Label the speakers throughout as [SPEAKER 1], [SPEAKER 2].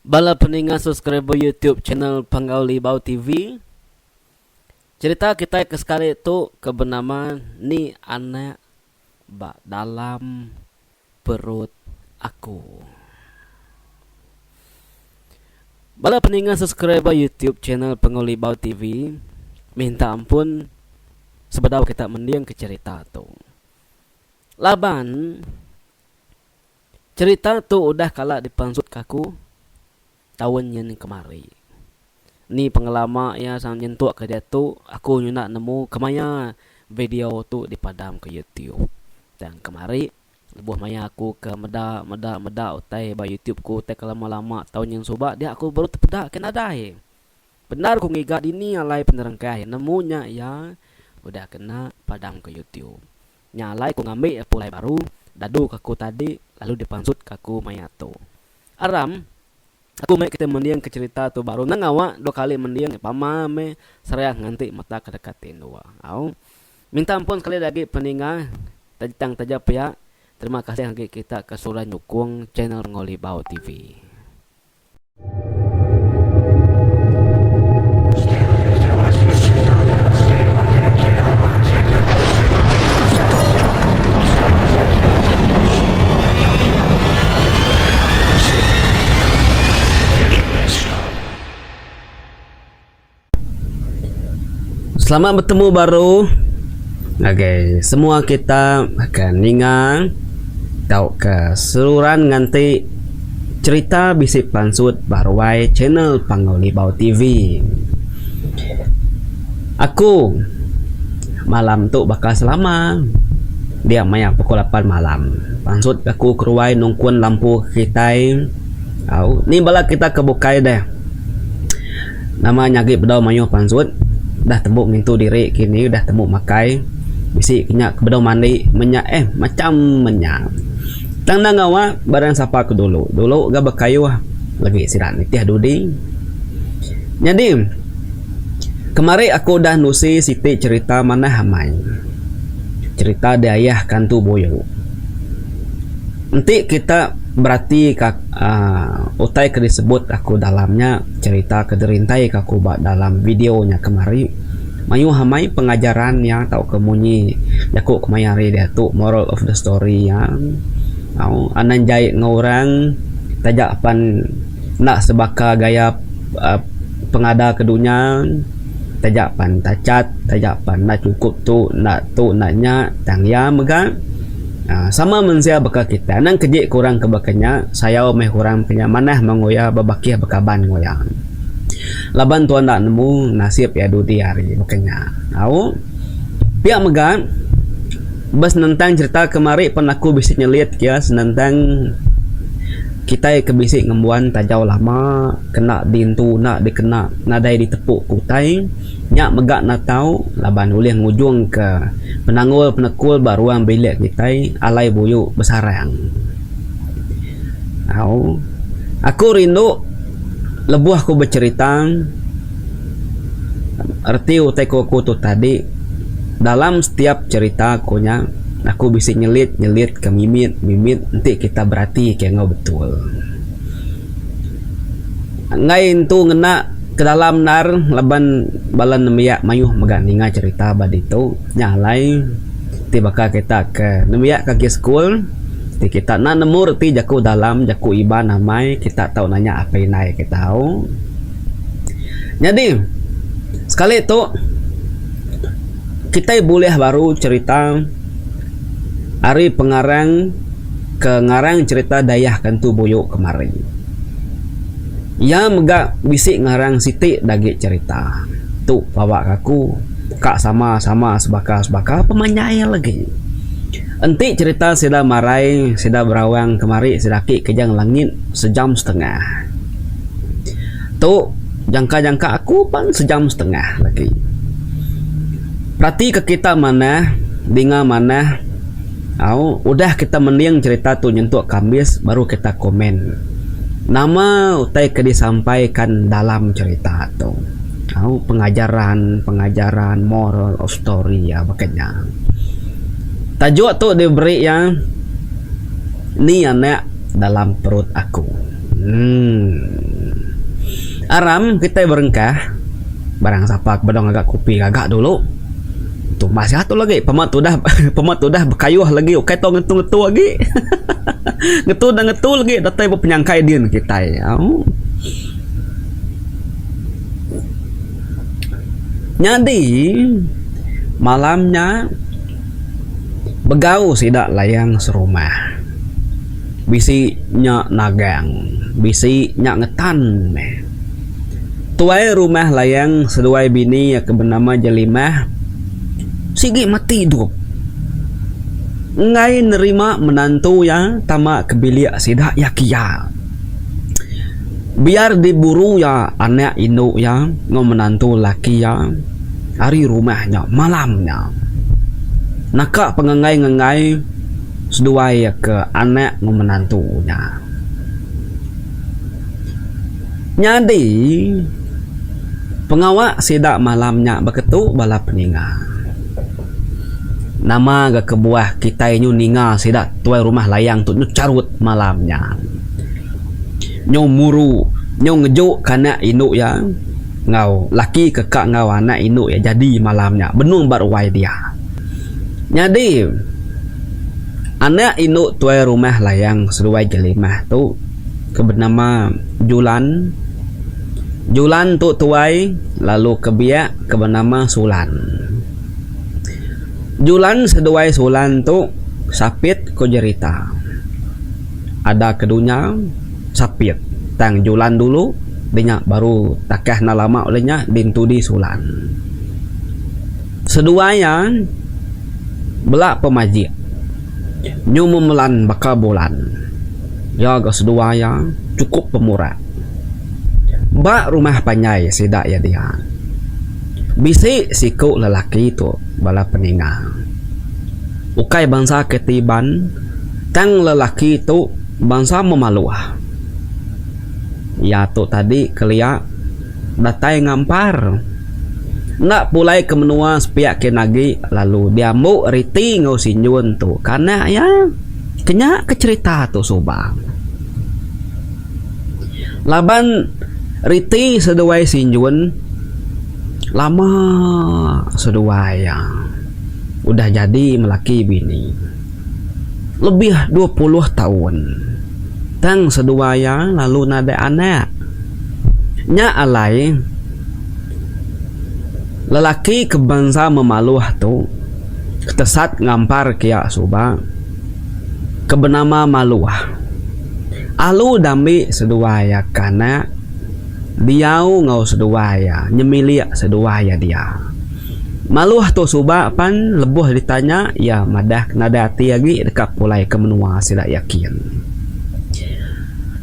[SPEAKER 1] Bala peninga subscriber YouTube channel Panggau Libau TV. Cerita kitai ke sekali tu ke benama Ni Anak Ba Dalam Perut Aku. Bala peninga subscriber YouTube channel Panggau Libau TV minta ampun sebedau kita mending ke cerita tu. Laban Cherita tu udah kala dipansutka aku taun nyin kemari. Ni pengelama iya sang nyentuk ke diatu aku nyunda nemu kemaya video tu dipadam ke YouTube. Tang kemari lebuh maya aku ke meda meda meda utai ba YouTube ku utai ke lama lama taun nyin suba dia aku baru tepeda ke nadai. Bendar ku ngiga dini alai penerengkah iya nemu nya iya udah kena padam ke YouTube. Nya alai ku ngambi iya pulai baru, dadu ka aku tadi lalu dipansut ka aku maya tu. Aram, aku meh kitai mending ke cherita tu baru nang ngawa dua kali mending pama meh seraya nganti mata ke deka tinduk. Au. Minta ampun sekali da agi peninga tang taja pia terima kasih agi kita ke suran nyukung channel Ngolibau TV. Selamat betemu baru ngagai semua kita ke ninga tauka seruran nganti cherita bisi pansut ba ruai channel Panggau Libau TV. Aku malam tu baka selama dia maya pukul lapan malam pansut aku ke ruai nungkun lampu kitai au ni bala kita ke bukai deh. Nama nya agi bedau mayuh pansut dah tembu ngintu diri kini udah tembu makai bisi ke nya ke bedau mandi menya eh macam menya. Tang enda ngawa barang sapa ke dulu dulu ga bekayuh lagi sida nitih dudi. Nyadi kemari aku udah nusi siti cherita manah amai cherita diayah Kantu Buyu. Enti kita berati ka aaa utai ke disebut aku dalam nya cherita ke dirintai ka aku ba dalam video nya kemari mayuh amai pengajaran iya tauka munyi jaku kemaya hari diatu moral of the story iya au anang jai enggau orang taja pan enda sebaka gaya aaa pengada ke dunya taja pan tachat taja pan enda chukup tu enda tu enda nya tang iya mega aaa sama mensia baka kitai anang keji ke orang ke baka nya sayau meh orang ke nya manah meh enggau iya bebakih bekaban enggau iya laban tuan enda nemu nasib iya dudi hari baka nya au pia mega ba senentang cherita kemari pen aku bisi nyelit ke iya senentang kitai ke bisi ngembuan tajau lama kena diintu enda dikena nadai ditepu ke utai nya mega enda tau laban ulih ngujung ke penanggul penekul ba ruang bilik kitai alai buyu besarang. Au aku rindu lebuh ku becherita reti utai ku aku tu tadi dalam setiap cherita ku nya aku bisi nyelit nyelit ke mimit mimit enti kita berati ke enggau betul. Enggai entu ngena ke dalam endar laban bala nembiak mayuh mega ninga cherita ba ditu nya alai ti baka kita ke nembiak ke agi sekul ti kita enda nemu reti jaku dalam jaku Iban amai kita tau nanya apai indai kita au. Nyadi sekali tu kitai bulih baru cherita ari pengarang ke ngarang cherita Dayah Kantu Buyu kemari. Iya mega bisi ngarang siti da agi cherita. Tu pawa ka aku ka sama sama sebaka sebaka pemanjai lagi. Enti cherita sida marai sida berawang kemari sida aki kejang langit sejam setengah. Tu jangka jangka aku pan sejam setengah lagi. Peratika kita manah dinga manah. Au, udah kita mending cherita tu nyentuk ke ambis baru kita komen. Nama utai ke disampaikan dalam cherita tu. Au, pengajaran pengajaran moral of story iya baka nya. Tajuk tu diberi iya Ni Anak Dalam Perut Aku. Emm. Aram kitai berengkah barang sapa ke bedau ngaga kopi gaga dulu. Tumbas iya tu lagi pema tudah pema tudah bekayuh lagi ukai tau ngetu ngetu agi. Ngetu enda ngetu lagi datai ba penyangkai din kitai. Au. Nyadi malam nya begau sida layang serumah. Bisi nya nagang, bisi nya ngetan meh. Tuai rumah layang seduai bini iya ke benama Jelimah sigi mati idup. Enggai nerima menantu iya tama ke bilik sida iya kia. Biar diburu iya anak indu iya enggau menantu laki iya ari rumah nya malam nya. Naka pengenggai-ngenggai seduai iya ke anak enggau menantu nya. Nyadi, pengawa sida malam nya beketu bala peninga. Nama ga kebuah kitai nyu ninga sida tuai rumah layang tu nyu charut malam nya. Nyu muru, nyu ngeju ka anak indu iya enggau laki ke ka enggau anak indu iya jadi malam nya benung ba ruai dia. Nyadi, anak indu tuai rumah layang seduai Jelimah tu ke benama Julan. Julan tu tuai lalu ke biak ke benama Sulan. Julan seduai Sulan tu sapit ko jerita. Ada ke dunya sapit tang Julan dulu dinya baru takah enda lama ulih nya dintudi Sulan. Seduai iya bela pemajik nyu memelan baka bulan. Iya ga seduai iya chukup pemurak. Ba rumah panjai sida iya dia bisi siku lelaki tu bala peninga. Ukai bansa ke ti Iban tang lelaki tu bansa Memaluh. Iya tu tadi kelia. Datai ngampar. Enda pulai ke menua sepiak kin agi lalu diambu riti enggau sinjun tu ke anak iya. Kenya ke cherita tu suba. Laban riti seduai sinjun lama seduai iya udah jadi melaki bini. Lebih 20 taun. Tang seduai iya lalu nadai anak. Nya alai, lelaki ke bansa Memaluh tu tesat ngampar kiya suba ke benama Maluh. Alu dambi seduai iya ke anak diau enggau seduai iya nyemilik seduai iya dia. Maluh tu suba pan lebuh ditanya iya madah nadai ati agi deka pulai ke menua sida yakin.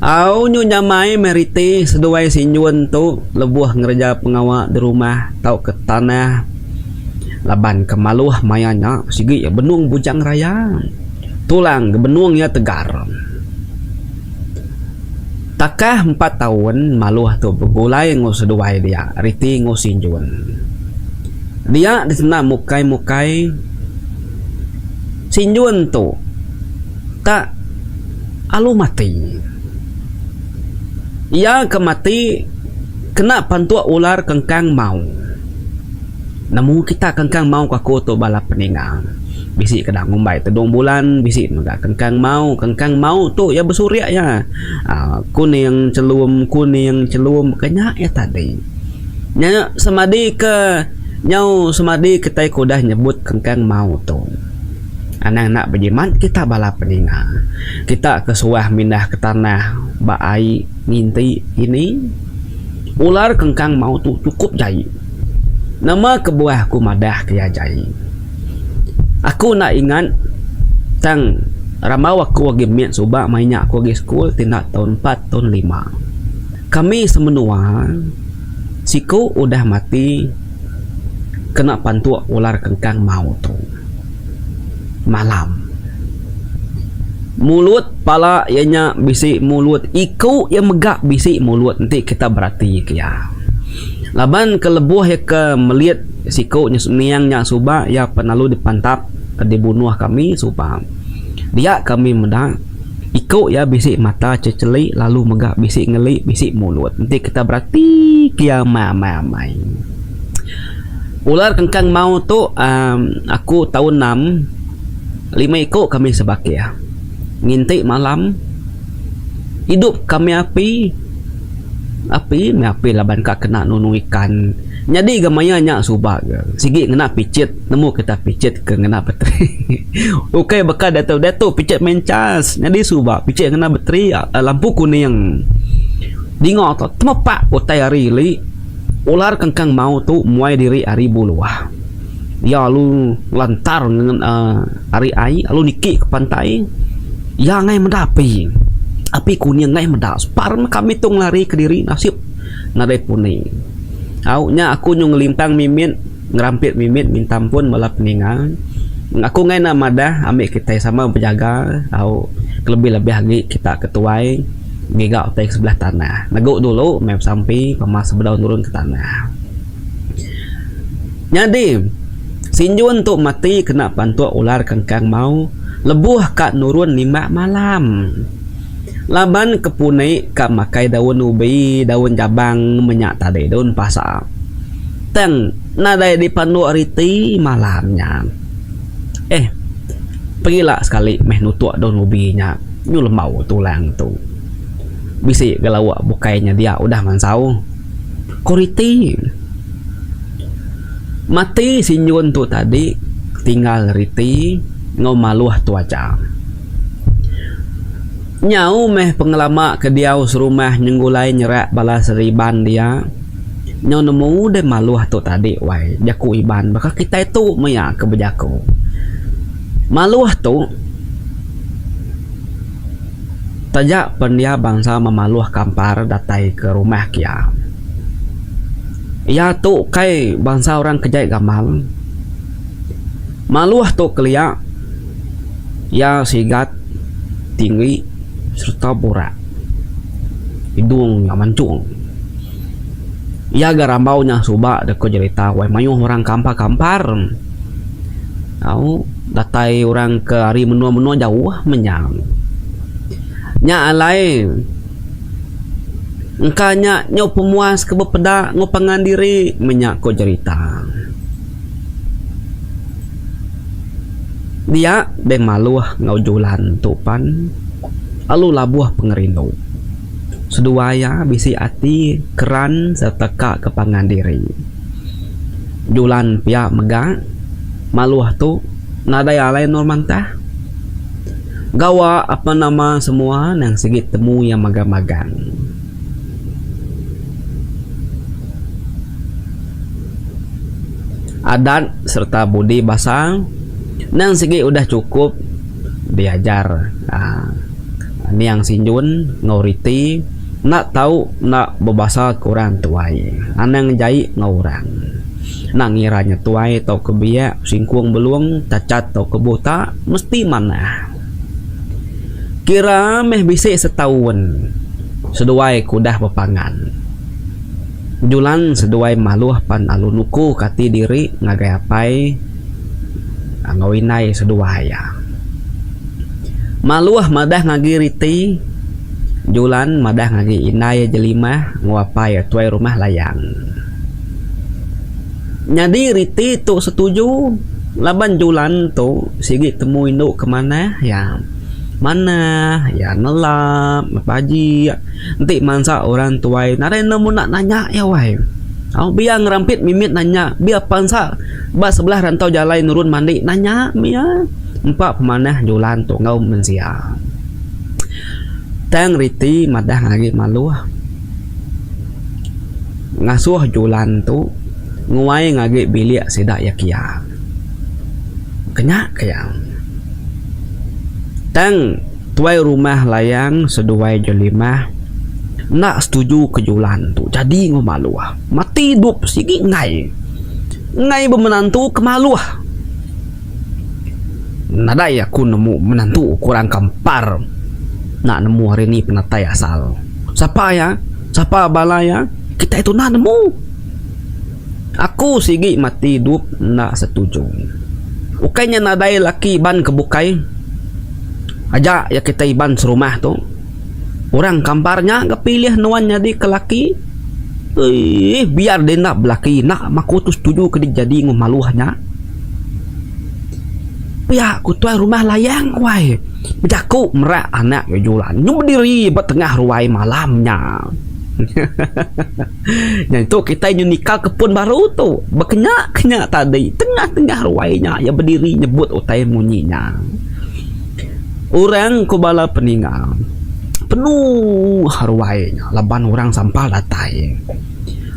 [SPEAKER 1] Au nyu nyamai meh riti seduai sinjun tu lebuh ngereja pengawa di rumah tauka tanah laban ke maluh maya nya sigi iya benung bujang raya. Tulang ke benung iya tegar. Takah empat taun Maluh tu begulai enggau seduai dia riti enggau Sinjun. Dia disena mukai-mukai Sinjun tu tak alu mati. Iya ke mati kena pantuk ular kengkang mau. Nemu kita kengkang mau ke aku tu bala peninga. Bisi keda ngumbai tedung bulan, bisi mega kengkang mau. Kengkang mau tu iya besurik iya. Aaa kuning chelum, kuning chelum ke nya iya tadi. Nya semadi ke nyau semadi kitai ke udah nyebut kengkang mau tu. Anang enda bejimat kita bala peninga. Kita ke suah mindah ke tanah ba ai nginti ini. Ular kengkang mau tu chukup jai. Nama kebuah aku madah ke iya jai. Aku enda ingat tang rambau aku agi mit suba maya nya aku agi sekul ti enda taun empat taun lima. Kami semenua siku udah mati kena pantuk ular kengkang mau tu. Malam. Mulut pala iya nya bisi mulut iku iya mega bisi mulut enti kita berati ke iya. Laban ke lebuh iya ke melit siku niang nya suba iya penalu dipantap dibunuh kami suba. Dia kami meda. Iku iya bisi mata checheli lalu mega bisi ngeli bisi mulut enti kita berati ke iya amai amai. Ular kengkang mau tu uhh aku taun enam lima iku kami sebakih nginti malam idup kami api api meh api laban ka kena nunu ikan nyadi ga maya nya suba ga sigi ngena pichit. Nemu kita pichit ke ngena bateri. Ukai baka diatu, diatu pichit main cas. Nyadi suba pichit ngena bateri lampu kuning. Dinga tu temepak utai ari ili ular kengkang mau tu muai diri ari buluh. Iya lalu ngelantar uhh ari ai lalu niki ke pantai. Iya angai meda api. Api kuning angai meda. Separ meh kami tu ngelari kediri nasib nadai puni. Au nya aku nyu ngelimpang mimit. Ngerampit mimit minta ampun bala peninga. Aku enggai enda madah ambi kitai sama bejaga au kelebih lebih agi kita ke tuai ngiga utai ke sebelah tanah. Negu dulu meh besampi pama sebedau nurun ke tanah. Nyadi Sinjun tu mati kena pantuk ular kengkang mau lebuh ka nurun nimbak malam. Laban ke puni ka makai daun ubi, daun jabang menya tadi daun pasa. Tang nadai dipanduk riti malam nya. Eh pegila sekali meh nutuk daun ubi nya nyu lembau tulang tu. Bisi ga lauk bukai nya dia udah mansau. Ku riti. Mati Sinjun tu tadi tinggal riti enggau maluh tu aja. Nyau meh pengelama ke diau serumah nyenggulai nyerak bala seriban dia. Nyau nemu deh maluh tu tadi wai jaku Iban baka kitai tu maya ke bejaku. Maluh tu taja pen iya bansa memaluh kampar datai ke rumah kia. Iya tu ukai bansa orang ke jai gamal. Maluh tu kelia. Iya sigat, tinggi sereta burak. Idung iya mancung. Iya ga rambau nya suba deh ko jerita wai mayuh orang kampar-kampar. Au datai orang ke ari menua-menua jauh menya. Nya alai engka nya nyau pemuas ke bepeda enggau pangan diri menya ko jerita. Dia deh maluh enggau Julan tu pan lalu labuh pengerindu. Seduai iya bisi ati keran sereta ka ke pangan diri. Julan pia mega maluh tu nadai alai endur mantah. Gawa apan nama semua nang sigi temu iya magang-magang. Adat sereta budi basa endang sigi udah chukup diajar aaa niang Sinjun enggau Riti enda tau enda bebasa ke orang tuai anang jai enggau orang. Enda ngira nya tuai tauka biak singkung belung tachat tauka buta mesti manah. Kira meh bisi setaun seduai ke udah bepangan. Julan seduai maluh pan alu nuku ke ati diri ngagai apai enggau indai seduai iya. Maluh madah ngagi riti, Julan madah ngagi indai iya Jelimah enggau apai iya Tuai Rumah Layang. Nyadi riti tu setuju laban Julan tu sigi temu indu ke manah iya. Manah iya nelap, bajik. Enti mansa orang tuai nadai nemu enda nanya iya wai. Au biar ngerampit mimit nanya biar pansa ba sebelah rantau jalai nurun mandi nanya mih iya. Empa pemanah julan tu enggau mensia. Tang riti madah agi maluh ngasuh julan tu nguai ngagi bilik sida iya kia. Kenya ke iya. Tang. Tuai Rumah Layang seduai Jelimah enda setuju ke Julan tu jadi enggau Maluh. Mati idup sigi enggai. Enggai bemenantu ke Maluh. Nadai aku nemu menantu ku orang kampar enda nemu hari ni penatai asal. Sapa iya? Sapa bala iya? Kitai tu enda nemu. Aku sigi mati idup enda setuju. Ukai nya nadai laki iban ke bukai. Aja iya kitai Iban serumah tu. Orang kampar nya ga pilih nuan nyadi ke laki. Eii biar deh enda belaki enda aku tu setuju ke jadi enggau maluh nya. Pia ku tuai rumah layang wai bejaku merak anak iya Julan nyu bediri ba tengah ruai malam nya. Nya tu kitai nyu nikal ke pun baru tu bekenya kenya tadi tengah tengah ruai nya iya bediri nyebut utai munyi nya. Orang ku bala peninga penuh ruai nya laban orang sampal datai.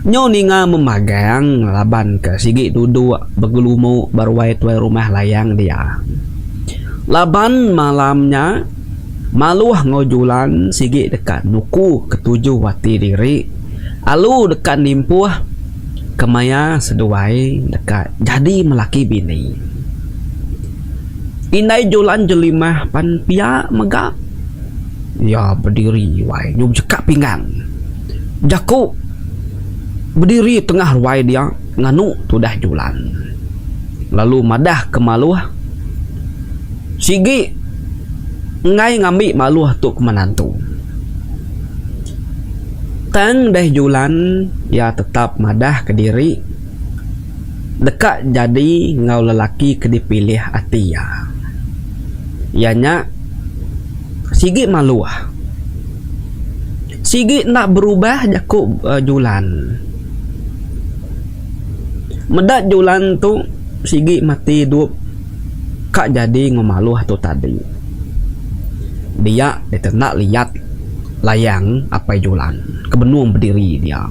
[SPEAKER 1] Nyu ninga memagang laban ke sigi duduk begelumu ba ruai tuai rumah layang dia. Laban malam nya Maluh enggau Julan sigi deka nuku ketuju ati diri alu deka nimpuh kemaya seduai deka jadi melaki bini. Indai Julan Jelimah pan pia mega. Iya bediri wai nyu bejeka pinggang. Bejaku bediri tengah ruai dia nganu tudah Julan. Lalu madah ke Maluh sigi enggai ngambi Maluh tu ke menantu. Tang deh Julan iya tetap madah kediri. Deka jadi enggau lelaki ke dipilih ati iya. Iya nya sigi maluh. Sigi enda berubah jaku Julan. Meda Julan tu sigi mati idup ka jadi enggau maluh tu tadi. Dia ditenda liat layang apai Julan ke benung bediri dia.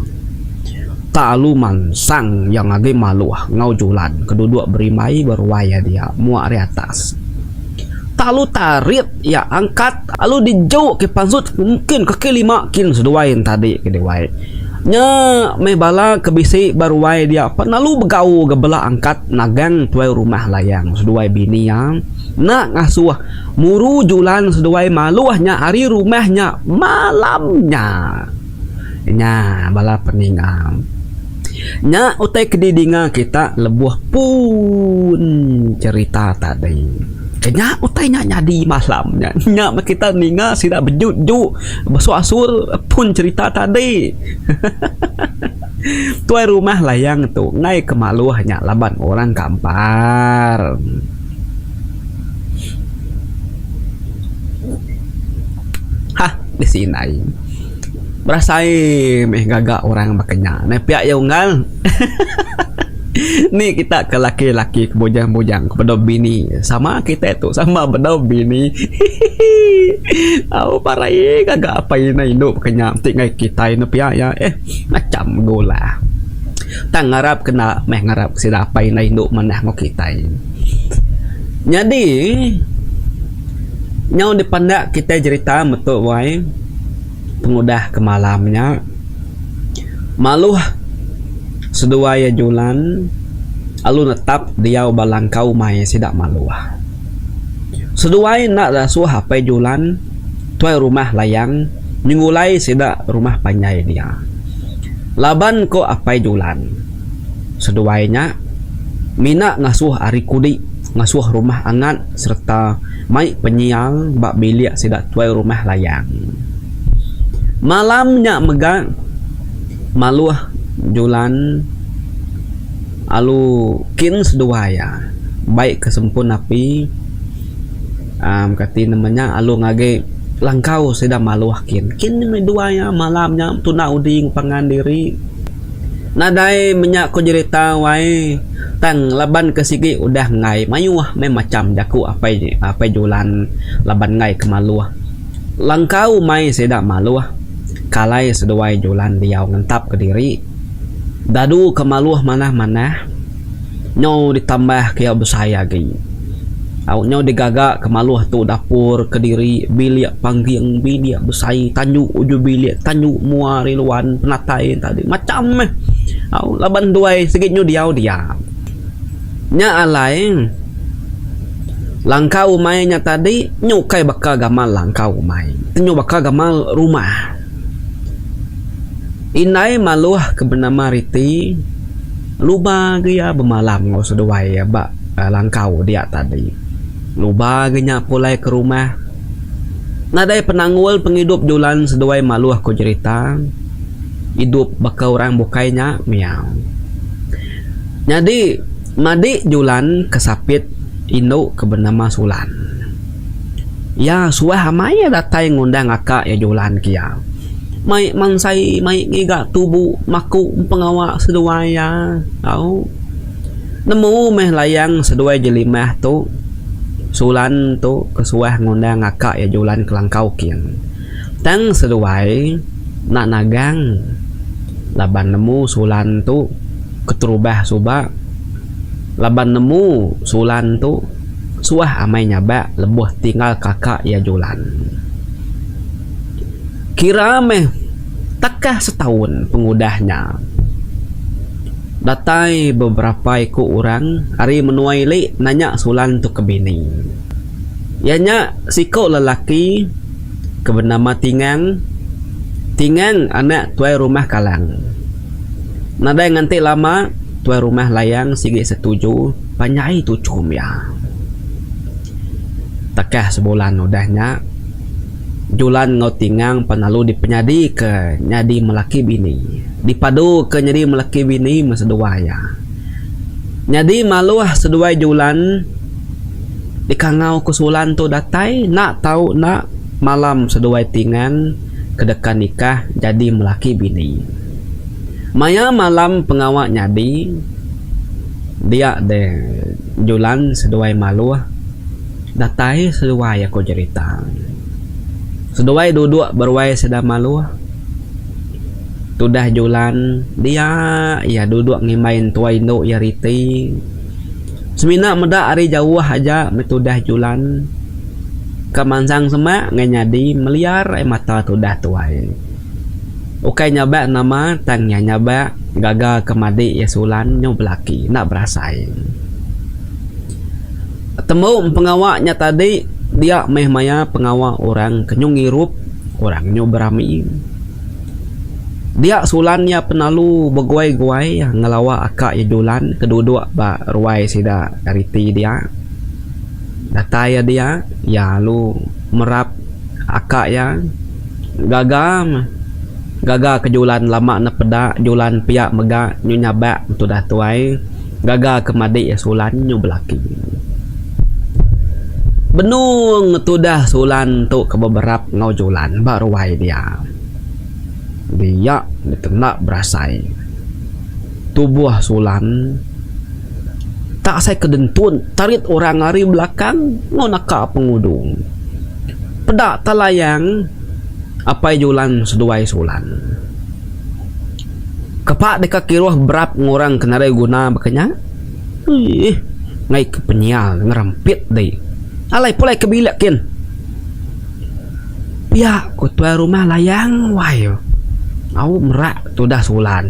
[SPEAKER 1] Tak alu mansang iya ngagai Maluh enggau Julan ke duduk berimbai ba ruai iya dia muak ari atas. Tak alu tarit iya angkat alu dijuk ke pansut mungkin kaki lima kin seduai enti ke diwai. Nya meh bala ke bisi ba ruai dia pan lalu begau ga bela angkat nagang tuai rumah layang seduai bini iya enda ngasuh muru Julan seduai Maluh nya ari rumah nya malam nya. Nya bala peninga. Nya utai ke didinga kita lebuh pun cherita tadi. Ke nya utai nya nyadi malam nya. Nya meh kita ninga sida beju-ju besu-asur pun cherita tadi. Tuai rumah layang tu enggai ke maluh nya laban orang kampar. Hah bisi indai. Berasai meh gaga orang baka nya. Neh pia iya unggal. Ni kita ke laki-laki ke bujang-bujang ke bedau bini sama kitai tu sama bedau bini. Hihi. Au parai gaga apai indai indu baka nya ti ngagai kitai ne pia iya eh macam gula. Tang ngarap ke enda meh ngarap sida apai indai indu manah enggau kitai. Nyadi nyau dipandak kitai jerita metu wai. Pengudah ke malam nya, Maluh seduai iya Julan alu netap diau ba langkau umai sida Maluh. Seduai enda dasuh apai Julan tuai rumah Layang nyengulai sida rumah panjai dia. Laban ko apai Julan, seduai nya mina ngasuh ari kudi ngasuh rumah angat sereta mai penyial ba bilik sida tuai rumah Layang. Malam nya mega Maluh Julan alu kin seduai iya bai ke sempun api uhh kati nama nya alu ngagai langkau sida Maluh kin. Kin meh duai iya malam nya tunda udi pangan diri. Nadai menya ko jerita wai tang laban ke sigi udah enggai mayuh meh macham jaku apai apai Julan laban enggai ke maluh. Langkau mai sida maluh kalai seduai Julan diau ngentap kediri dadu ke maluh manah manah. Nyau ditambah ke iya besai agi. Au nyau digaga ke maluh tu dapur kediri bilik pangging bilik besai tanju ujung bilik tanju mua ari luan penatai tadi macam meh. Au laban duai sigi nyu diau dia. Nya alai langkau umai nya tadi nyu ukai baka gamal langkau umai nyu baka gamal rumah. Indai Maluh ke benama Riti luba ga iya bemalam enggau seduai iya ba langkau dia tadi. Luba ga nya pulai ke rumah. Nadai penanggul pengidup Julan seduai maluh ku jerita idup baka orang bukai nya mia. Nyadi madi Julan ke sapit indu ke benama Sulan. Iya suah amai iya datai ngundang aka iya Julan ke iya. Mai mansai mai ngiga tubu maku pengawa seduai iya au. Nemu meh layang seduai jelimah tu Sulan tu ke suah ngundang aka iya Julan Kelangkau kin. Tang seduai enda nagang laban nemu Sulan tu keterubah suba laban nemu Sulan tu suah amai nyabak lebuh tinggal kaka iya Julan. Kira meh takah setaun pengudah nya. Datai beberapa iku orang ari menua ili nanya Sulan tu ke bini. Iya nya siku lelaki ke benama Tingang. Tingang anak tuai rumah Kalang. Nadai nganti lama, tuai rumah Layang sigi setuju panjai tuchum iya. Takah sebulan udah nya. Julan enggau Tingang pan lalu dipenyadika nyadi melaki bini. Dipaduka nyadi melaki bini meh seduai iya. Nyadi maluh seduai Julan dikangau ke Sulan tu datai enda tau enda malam seduai Tingang ke deka nikah jadi melaki bini. Maya malam pengawa nyadi dia deh Julan seduai maluh. Datai seduai aku jerita. Seduai duduk beruai sida maluh. Tudah Julan dia iya duduk ngimbai entua indu iya riti. Semina meda ari jauh aja meh tudah Julan ke mansang semak ngai nyadi meliar ai mata tudah tuai. Ukai nyabak nama tang iya nyabak gaga ke madi iya Sulan nyu belaki enda berasai. Tembu pengawa nya tadi dia meh maya pengawa orang ke nyu ngirup, orang nyu berami. Dia sulan iya penalu beguai-guai ngelawa aka iya Julan ke duduk ba ruai sida riti dia. Datai iya dia, iya lalu merap aka iya. Gaga meh. Gaga ke Julan lama ne peda Julan pia mega nyu nyabak tudah tuai gaga ke madi iya Sulan nyu belaki. Benung tudah Sulan tu ke beberap enggau Julan ba ruai dia. Dia ditenda berasai tubuh Sulan tak asai ke dentun tarit orang ari belakang enggau naka pengudung. Peda talayang. Apai Julan seduai Sulan. Kepa deka kiruh berap ngurang ke nadai guna baka nya? Eih, ngai ke penyial ngerempit dei. Alai pulai ke bilik kin. Pia ku tuai rumah Layang wai. Au merak tudah Sulan.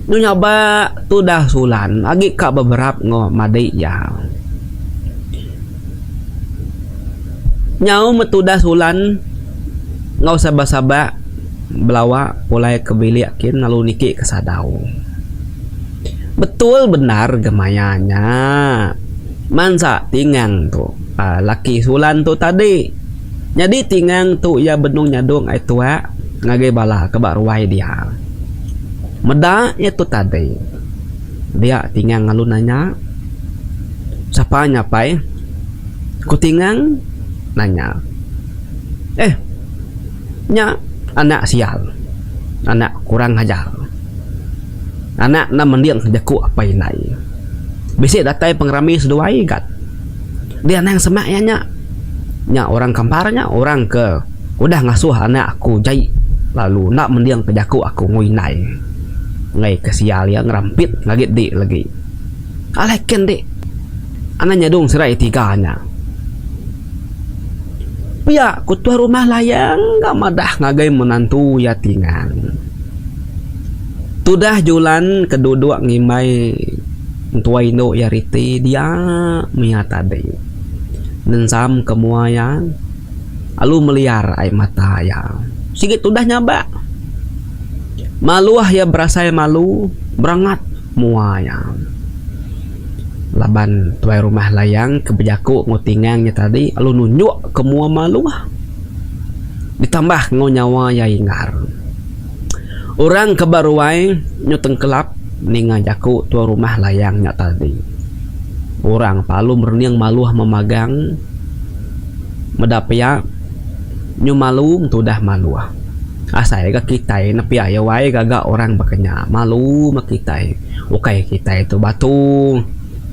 [SPEAKER 1] Nyu nyabak tudah Sulan agi ka beberap enggau madi iya. Nyau metudah Sulan enggau sabak-sabak belawa pulai ke bilik kin lalu niki ke sadau. Betul bendar ga maya nya mansa Tingang tu aaa laki Sulan tu tadi. Nyadi Tingang tu iya benung nyadung ai tuak ngagai bala ke ba ruai dia. Meda iya tu tadi. Dia Tingang lalu nanya, Sapa nya pai? Ku Tingang nanya. Eh, nya anak sial. Anak kurang ajar. Anak enda mending jaku apai indai. Bisi datai pengerami seduai gat. Dia anang semak iya nya. Nya orang kampar nya, orang ke udah ngasuh anak aku jai lalu enda mending ke jaku aku enggau indai. Enggai ke sial iya ngerampit ngagit dik legi. Alai ken dik. Anang nyadung serai tiga nya. Pia ku tuai rumah Layang ga madah ngagai menantu iya Tingang. Tudah Julan ke duduk ngimbai entua indu iya riti dia mia tadi. Nensam ke mua iya lalu meliar ai mata iya. Sigi tudah nyabak. Maluh iya berasai malu berangat mua iya. Laban tuai rumah Layang ke bejaku enggau Tingang nya tadi lalu nunjuk ke mua Maluh. Ditambah enggau nyawa iya inggar. Orang ke ba ruai nyu tengkelap ninga jaku tuan rumah layang nya tadi. Orang palu merening maluh memagang meda pia nyu malu entudah maluh. Asai ga kitai nepia iya wai gaga orang baka nya malu meh kitai. Ukai kitai tu batu.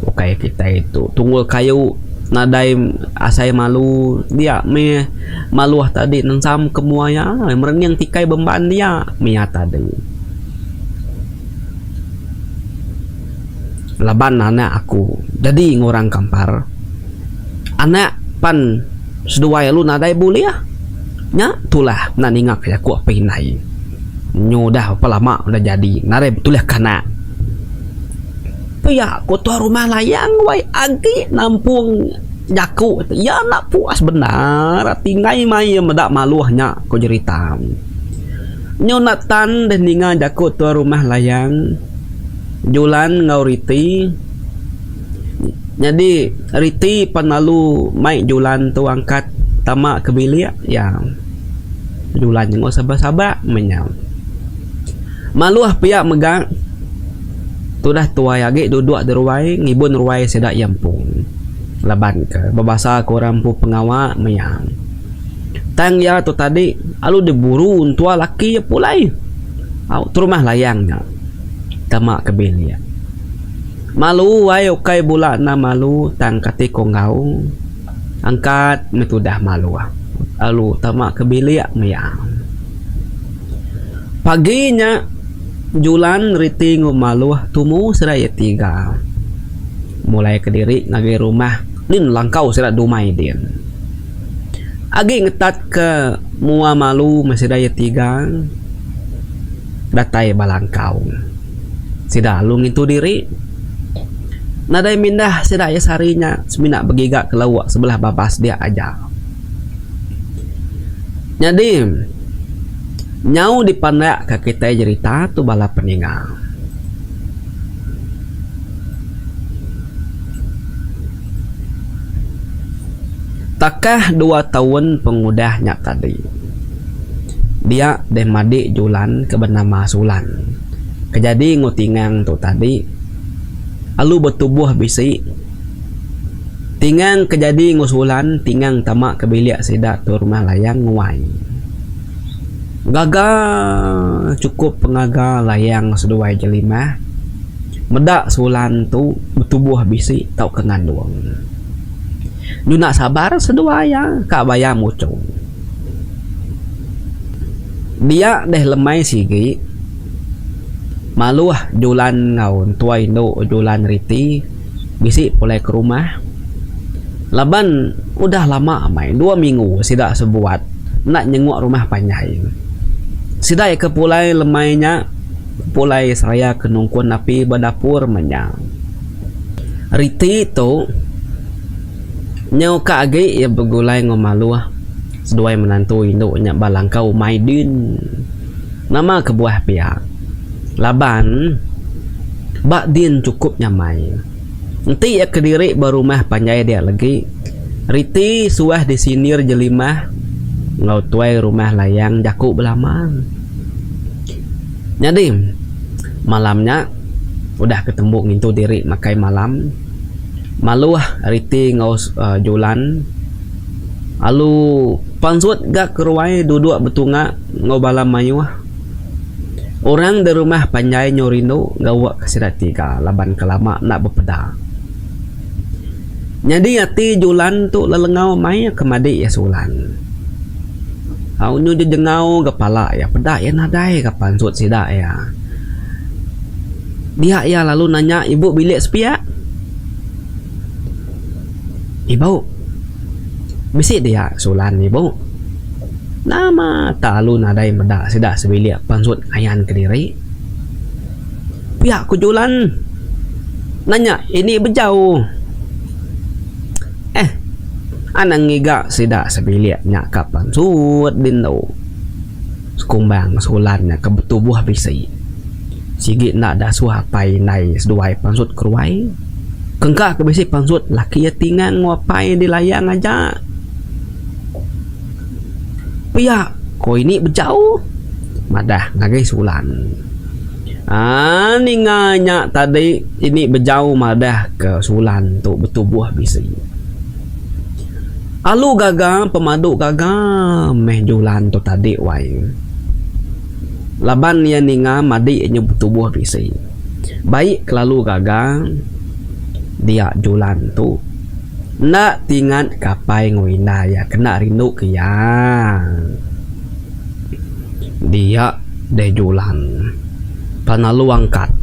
[SPEAKER 1] Ukai kitai tu tunggul kayu nadai asai malu dia meh maluh tadi nensam ke mua iya merening tikai bemban dia mih iya tadi. Laban anak aku jadi ngurang kampar anak pan seduai lalu nadai bulih nya tulah enda ninga ke jaku apai indai nyu udah berapa lama udah jadi nadai betulih ke anak. Pia ku tuan rumah layang wai agi nampung jaku ti iya enda puas bendar ati enggai mai iya meda maluh nya ku jerita. Nyu enda tan deh ninga jaku tuan rumah layang Julan enggau Riti. Nyadi Riti pan lalu mai Julan tu angkat tama ke bilik iya. Julan nyenguk sabak-sabak meh nya. Maluh pia mega tudah tuai agi duduk di ruai ngibun ruai sida iya empu laban ke bebasa ke orang empu pengawa maya. Tang iya tu tadi lalu diburu entua laki iya pulai au terumah layang nya tama ke bilik. Malu ai ukai bula enda malu tang kati ko enggau. Angkat meh tudah maluh lalu tama ke bilik maya. Pagi nya Julan riti enggau maluh tumu sida iya tiga mulai kediri ngagai rumah din langkau sida dumai din. Agi ngetat ke mua malu meh sida iya tiga datai ba langkau. Sida lalu ngintu diri. Nadai mindah sida iya sehari nya semina begiga ke lauk sebelah babas dia aja. Nyadi nyau dipandak ka kitai jerita tu bala peninga. Takah dua taun pengudah nya tadi, dia deh madi Julan ke benama Sulan ke jadi enggau Tingang tu tadi alu betubuh bisi. Tingang ke jadi enggau Sulan, Tingang tama ke bilik sida tu rumah Layang nguai. Gaga chukup pengaga Layang seduai Jelimah meda Sulan tu betubuh bisi tauka ngandung. Nyuna sabar seduai iya ka bayam uchu. Dia deh lemai sigi maluh Julan enggau entua indu Julan Riti bisi pulai ke rumah laban udah lama amai dua minggu sida sebuat enda nyenguk rumah panjai. Sida iya ke pulai lemai nya pulai seraya ke nungkun api ba dapur menya. Riti tu nyau ka agi iya begulai enggau maluh seduai menantu indu nya ba langkau umai din. Nama kebuah pia? Laban ba din chukup nyamai. Enti iya kediri ba rumah panjai dia legi, Riti suah disindir Jelimah enggau tuai rumah Layang jaku belama. Nyadi malam nya udah ke tembu ngintu diri makai malam maluh riti enggau julan alu pansut ga ke ruai duduk betunga enggau bala mayuh. Orang da rumah panjai nyu rindu gawa ke sida tiga laban ke lama enda bepeda. Nyadi ati Julan tu lelengau mai ke madi iya Sulan. Au nyu jejengau ga pala iya peda iya nadai ga pansut sida iya. Dia iya lalu nanya ibu bilik sepiak. Ibu. Bisi dia Sulan ibu. Nama tak lalu nadai meda sida sebilik pansut ngayan kediri. Pia ku Julan nanya ini bejau. Eh anang ngiga sida sebilik nya ka pansut dindu. Sekumbang Sulan nya ke betubuh bisi. Sigi enda dasuh apai indai seduai pansut keruai. Kengka ke bisi pansut laki iya tingang enggau apai dilayang aja. Pia. Ko ini bejau madah ngagai Sulan. Aa ninga nya tadi ini bejau madah ke Sulan tu betubuh bisi. Alu gaga pemadu gaga meh Julan tu tadi wai. Laban iya ninga madi nyu betubuh bisi. Baik kelalu gaga dia Julan tu enda tingat ke apai enggau indai iya kena rindu ke iya. Dia deh Julan pan alu angkat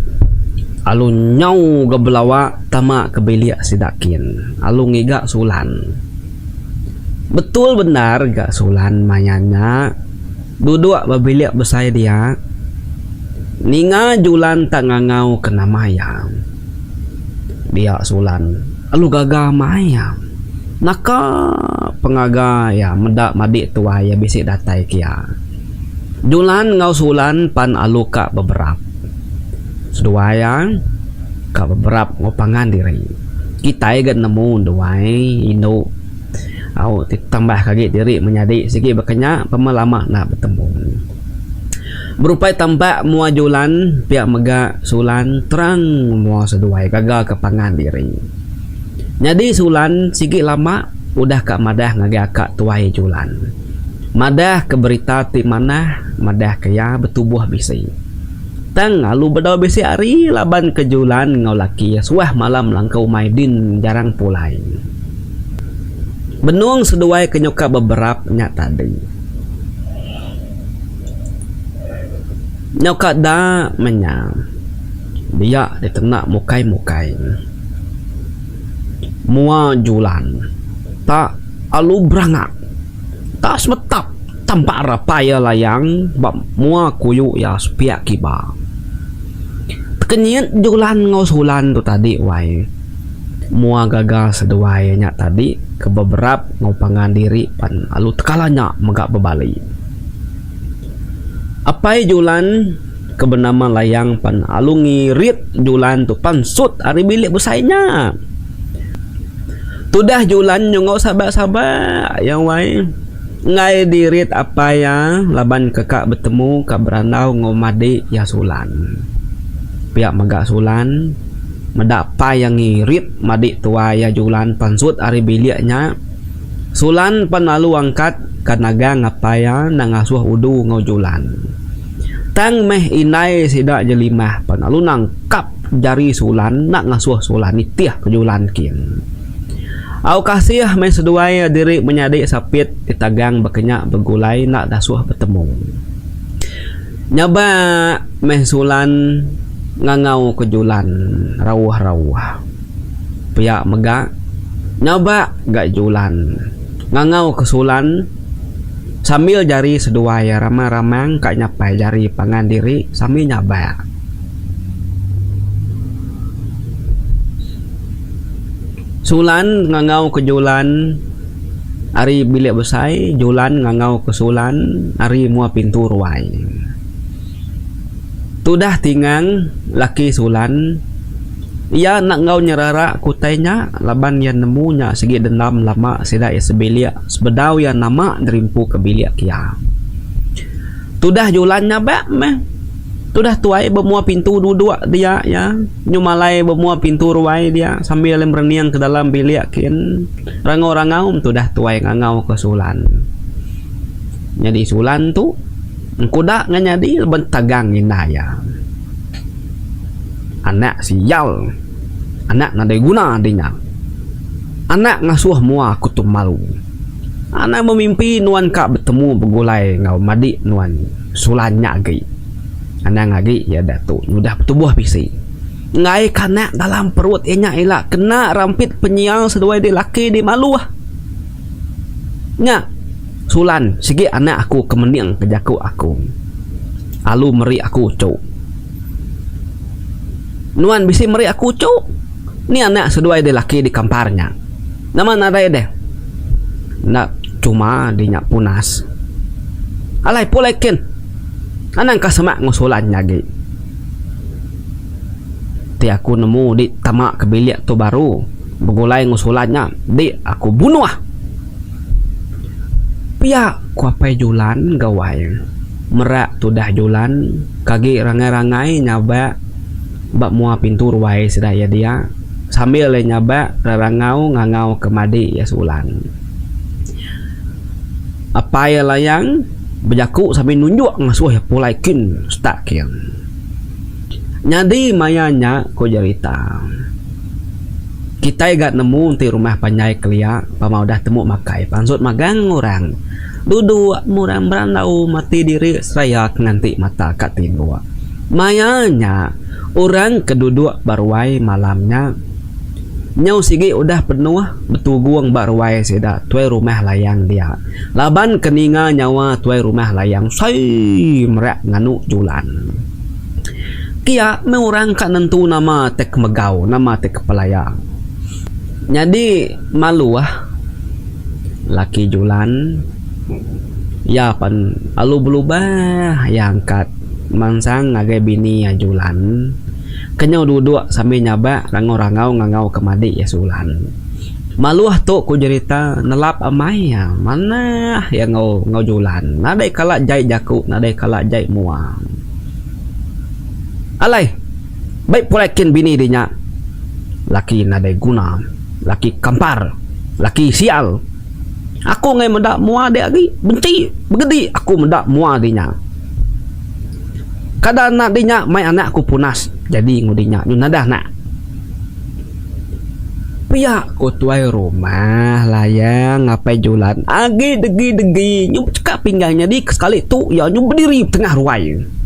[SPEAKER 1] alu nyau ga belawa tama ke bilik sida kin alu ngiga Sulan. Betul bendar ga Sulan maya nya. Duduk ba bilik besai dia, ninga Julan tak ngangau ke nama iya. Dia Sulan lalu gaga amai iya. Naka pengaga iya meda madik tuai iya bisi datai ke iya. Julan enggau Sulan pan alu ka beberap. Seduai iya ka beberap enggau pangan diri. Kitai ga nemu duai indu. Au ti tambah ke agi diri menyadi sigi baka nya pema lama enda betemu. Berupai tampak mua Julan pia mega Sulan terang mua seduai gaga ke pangan diri. Nyadi Sulan sigi lama udah ka madah ngagai aka tuai Julan. Madah ke berita ti manah madah ke iya betubuh bisi. Tang alu bedau bisi hari laban ke Julan enggau laki iya suah malam langkau umai din jarang pulai. Benung seduai ke nyuka beberap nya tadi. Nyauka da meh nya. Dia ditena mukai-mukai. Mua Julan tak alu berangak. Tak semetap tampak rapai iya layang ba mua kuyu iya sepiak kiba. Tekenyit Julan enggau Sulan tu tadi wai. Mua gaga seduai nya tadi ke beberap enggau pangan diri pan lalu tekala nya mega bebali. Apai Julan ke benama Layang pan lalu ngirit Julan tu pansut ari bilik besai nya. Tudah Julan nyungau sabak-sabak iya wai enggai dirit apai iya laban ke ka betemu ka berandau enggau madi iya Sulan. Pia mega Sulan. Meda pai iya ngirit madik tuai iya Julan pansut ari bilik nya, Sulan pan lalu angkat ka nagang apai iya enda ngasuh udu enggau Julan. Tang meh indai sida Jelimah pan lalu nangkap jari Sulan enda ngasuh Sulan nitih ke Julan kin. Au kasih meh seduai iya diri menyadi sapit ditagang baka nya begulai enda dasuh betemu. Nyabak meh Sulan ngangau ke Julan rauh-rauh. Pia mega nyabak ga Julan ngangau ke Sulan sambil jari seduai ramang-ramang ka nyapai jari pangan diri sambil nyabak. Sulan ngangau ke Julan ari bilik besai, Julan ngangau ke Sulan ari mua pintu ruai. Tudah tingang laki Sulan, iya enda enggau nyerara ke utai nya laban iya nemu nya sigi dendam lama sida iya sebilik sebedau iya nama nerimpu ke bilik iya. Tudah Julan nyabak meh. Tudah tuai ba mua pintu duduk dia iya. Nyu malai ba mua pintu ruai dia sambil iya merening ke dalam bilik kin. Rangau-rangau tudah tuai ngangau ke Sulan. Nyadi Sulan tu engkuda ngan nyadi laban tagang indai iya. Anak sial. Anak nadai guna dinya. Anak ngasuh mua aku tu malu. Anang bemimpi nuan ka betemu begulai enggau madi nuan Sulan nya agi. Anang agi iya datu nyudah betubuh bisi. Enggai ka anak dalam perut iya nya ila kena rampit penyial seduai di laki di maluh. Nya Sulan sigi anak aku ke mending ke jaku aku. Alu meri aku uchu. Nuan bisi meri aku uchu. Ni anak seduai di laki di kampar nya. Nama nadai deh. Enda cuma di nya punas. Alai pulai kin. Anang ka semak enggau Sulan nya agi. Ti aku nemu di tama ke bilik tu baru begulai enggau Sulan nya di aku bunuh. Pia ku Apai Julan gawai. Merak tudah Julan ke agi rangai-rangai nyabak ba mua pintu ruai sida iya dia sambil iya nyabak rerangau ngangau ke madi iya Sulan. Apai iya Layang bejaku sambil nunjuk ngasuh iya pulai kin setak kin. Nyadi maya nya ku jerita. Kitai ga nemu enti rumah panjai kelia pama udah temu makai pansut magang orang duduk murang berandau mati diri seraya ke nganti mata ka tinduk. Maya nya orang ke duduk ba ruai malam nya nyau sigi udah penuh betugung ba ruai sida tuai rumah layang dia laban ke ninga nyawa tuai rumah layang sei merak nganu julan. Pia meh orang ka nentu nama te kemegau, nama te kepelaya. Nyadi malu ah laki Julan iya pan alu belubah iya angkat mansang ngagai bini iya Julan ke nyau duduk sambil nyabak rangau-rangau ngangau ke madi iya Sulan. Maluh tu ku jerita nelap amai iya manah iya enggau enggau Julan nadai kala jai jaku nadai kala jai mua. Alai, bai pulai kin bini di nya. Laki nadai guna, laki kampar, laki sial. Aku enggai meda mua dek agi, benci, begedi aku meda mua di nya. Kada anak di nya mai anak aku punas jadi enggau di nya nyu nadai anak. Pia ku tuai rumah Layang Apai Julan agi degi-degi nyu bechekak pinggang nyadi ke sekali tu iya nyu bediri betengah ruai.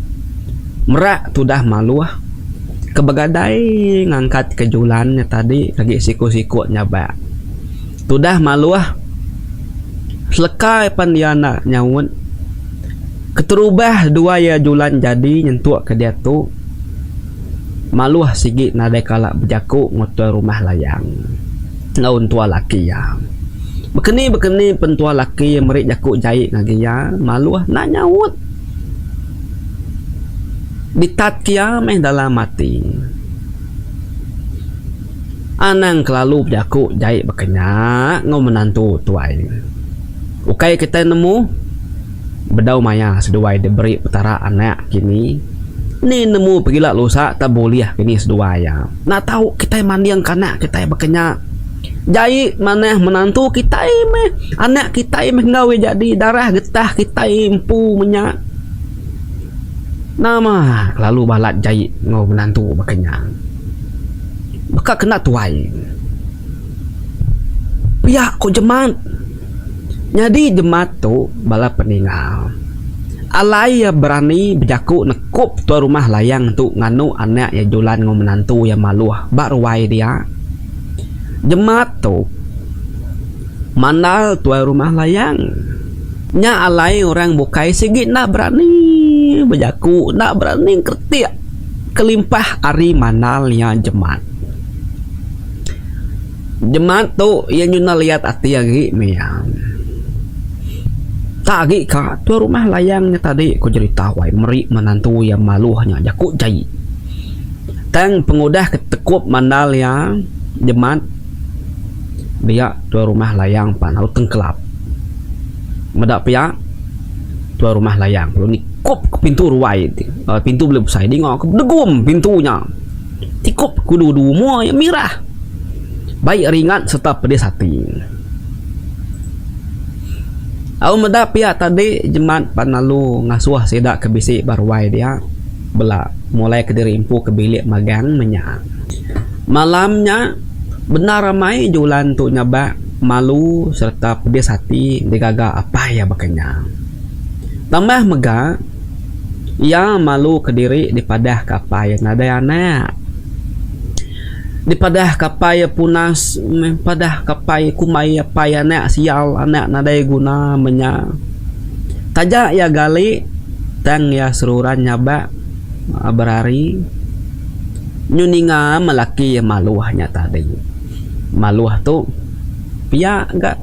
[SPEAKER 1] Merak tudah maluh ke begadai ngangkat ke Julan nya tadi agi siku-siku nyabak. Tudah maluh seleka pan iya enda nyaut keterubah duai iya Julan jadi nyentuk ke diatu. Maluh sigi nadai kala bejaku ngutul rumah layang enggau entua laki iya. Bekeni-bekeni pentua laki iya meri jaku jai ngagai iya, Maluh enda nyaut. Ditat ke iya meh dalam ati. Anang kelalu bejaku jai baka nya enggau menantu tuai. Ukai kitai nemu. Bedau maya seduai diberi Petara anak kini, ni nemu pegila lusa tak bulih kini seduai iya. Enda tau kitai mandingka anak kitai baka nya. Jai manah menantu kitai meh, anak kitai meh enggau iya jadi darah getah kitai empu menya. Nama kelalu balat jai enggau menantu baka nya. Baka kena tuai. Pia ku Jemat. Nyadi jemat tu bala peninga. Alai iya berani bejaku nekup tuai rumah layang tu nganu anak iya Julan enggau menantu iya Maluh ba ruai dia. Jemat tu mandal tuai rumah layang. Nya alai orang bukai sigi enda berani bejaku enda berani ngeretik kelimpah ari mandal iya jemat. Jemat tu iya nyuna liat ati agi meh iya. Tak agi ka tuai rumah layang nya tadi ku jerita wai meri menantu iya maluh nya jaku jai. Tang pengudah ke tekup mandal iya jemat dia tuai rumah layang pan lalu tengkelap. Meda pia tuai rumah layang lalu nikup ke pintu ruai ti pintu beli besai dinga ke bedegum pintu nya. Tikup kudu du mua iya mirah. Baik ringat sereta pedis ati. Au meda pia tadi jemat pan lalu ngasuh sida ke bisi ba ruai dia bela mulai kediri empu ke bilik magang menya. Malam nya bendar amai julan tu nyabak malu sereta pedis ati digaga apai iya baka nya. Tambah mega. Iya malu kediri dipadah ka apai iya nadai anak. Dipadah ka apai iya punas meh padah ka apai kumbai apai anak sial anak nadai guna menya. Taja iya gali tang iya seruran nyabak berari nyu ninga meh laki iya maluh nya tadi. Maluh tu pia ga.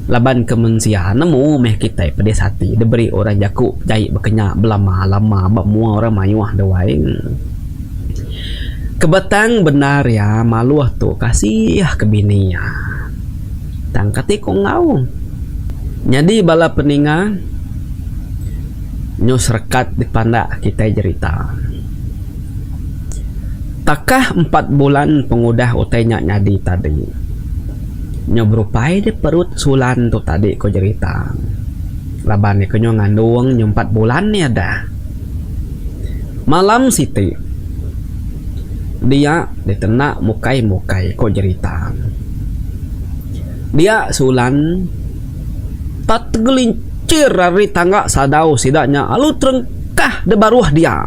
[SPEAKER 1] Laban ke mensia nemu meh kitai pedis ati diberi orang jaku jai baka nya belama lama ba mua orang mayuh duai. Kebetang bendar iya maluh tu kasih ke bini iya. Tang kati ku enggau. Nyadi bala peninga nyu serekat dipandak kitai jerita. Takah empat bulan pengudah utai nya nyadi tadi. Nyu berupai deh perut Sulan tu tadi ko jerita. Laban iya ke nyu ngandung nyu empat bulan iya dah. Malam siti dia ditena mukai-mukai ko jerita. Dia Sulan tak tegelincir ari tangga sadau sida nya lalu terengkah da baruh dia.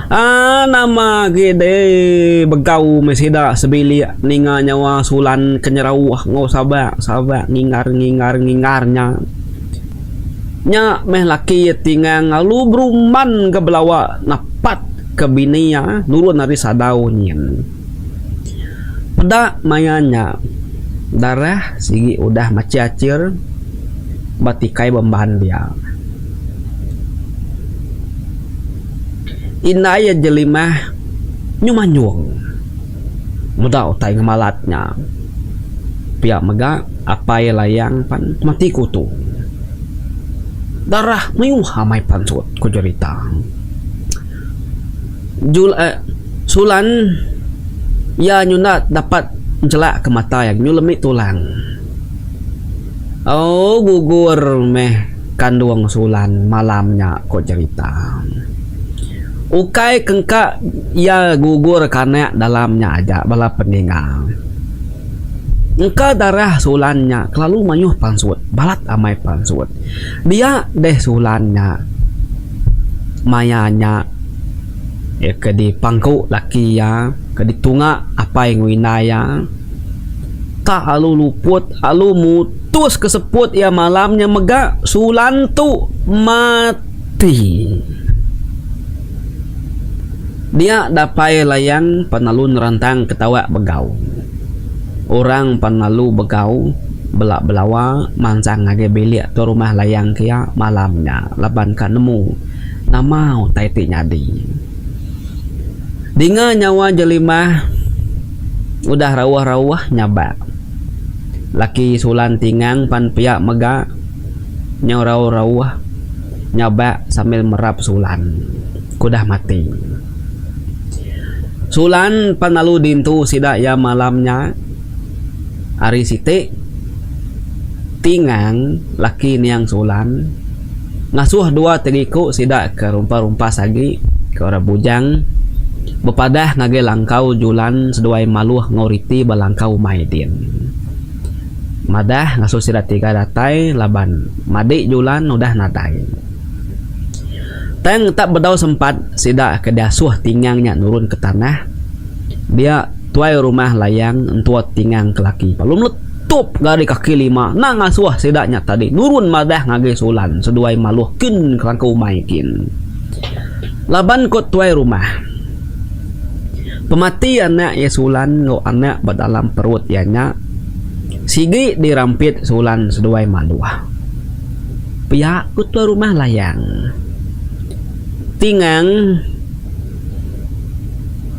[SPEAKER 1] Aaa nama agi deh begau meh sida sebilik ninga nyawa Sulan ke nyerauh enggau sabak sabak ngingar ngingar ngingar nya. Nya meh laki iya tingang lalu berumban ga belawa napat ke bini iya nurun ari sadau nyin. Peda maya nya, darah sigi udah machir-achir ba tikai bemban dia. Indai iya Jelimah nyu manjung meda utai ngemalat nya. Pia mega apai Layang pan mati kutu. Darah mayuh amai pansut, ku jerita. Jul eh Sulan iya nyunda dapat encelak ke mata iya nyu lemi tulang. Oh gugur meh kandung Sulan malam nya ko jerita. Ukai kengka iya gugur ke anak dalam nya aja bala peninga. Engka darah Sulan nya kelalu mayuh pansut balat amai pansut. Dia deh Sulan nya maya nya iya ke dipangku laki iya ke ditunga apai enggau indai iya tak alu luput alu mutus ke seput iya malam nya mega Sulan tu mati. Dia dapai layang pan lalu nerantang ketawa begau. Orang pan lalu begau bela belawa mansang ngagai bilik tu rumah layang kia malam nya laban ka nemu nama utai ti nyadi. Dinga nyawa Jelimah udah rauh-rauh nyabak. Laki Sulan Tingang pan pia mega nyau rauh-rauh nyabak sambil merap Sulan ke udah mati. Sulan pan lalu dintu sida iya malam nya hari siti Tingang laki niang Sulan ngasuh dua tiga iku sida ke rumpas-rumpas agi ke orang bujang bepadah ngagai langkau Julan seduai Maluh enggau Riti ba langkau umai din. Madah ngasuh sida tiga datai laban madi Julan udah nadai. Tang tak bedau sempat sida ke diasuh Tingang nya nurun ke tanah dia tuai rumah Layang entua Tingang ke laki lalu meletup gari kaki lima enda ngasuh sida nya tadi nurun madah ngagai Sulan seduai Maluh kin ke langkau umai kin. Laban ko tuai rumah. Pemati anak iya Sulan enggau anak ba dalam perut iya nya sigi dirampit Sulan seduai Maluh. Pia ku tuai rumah Layang. Tingang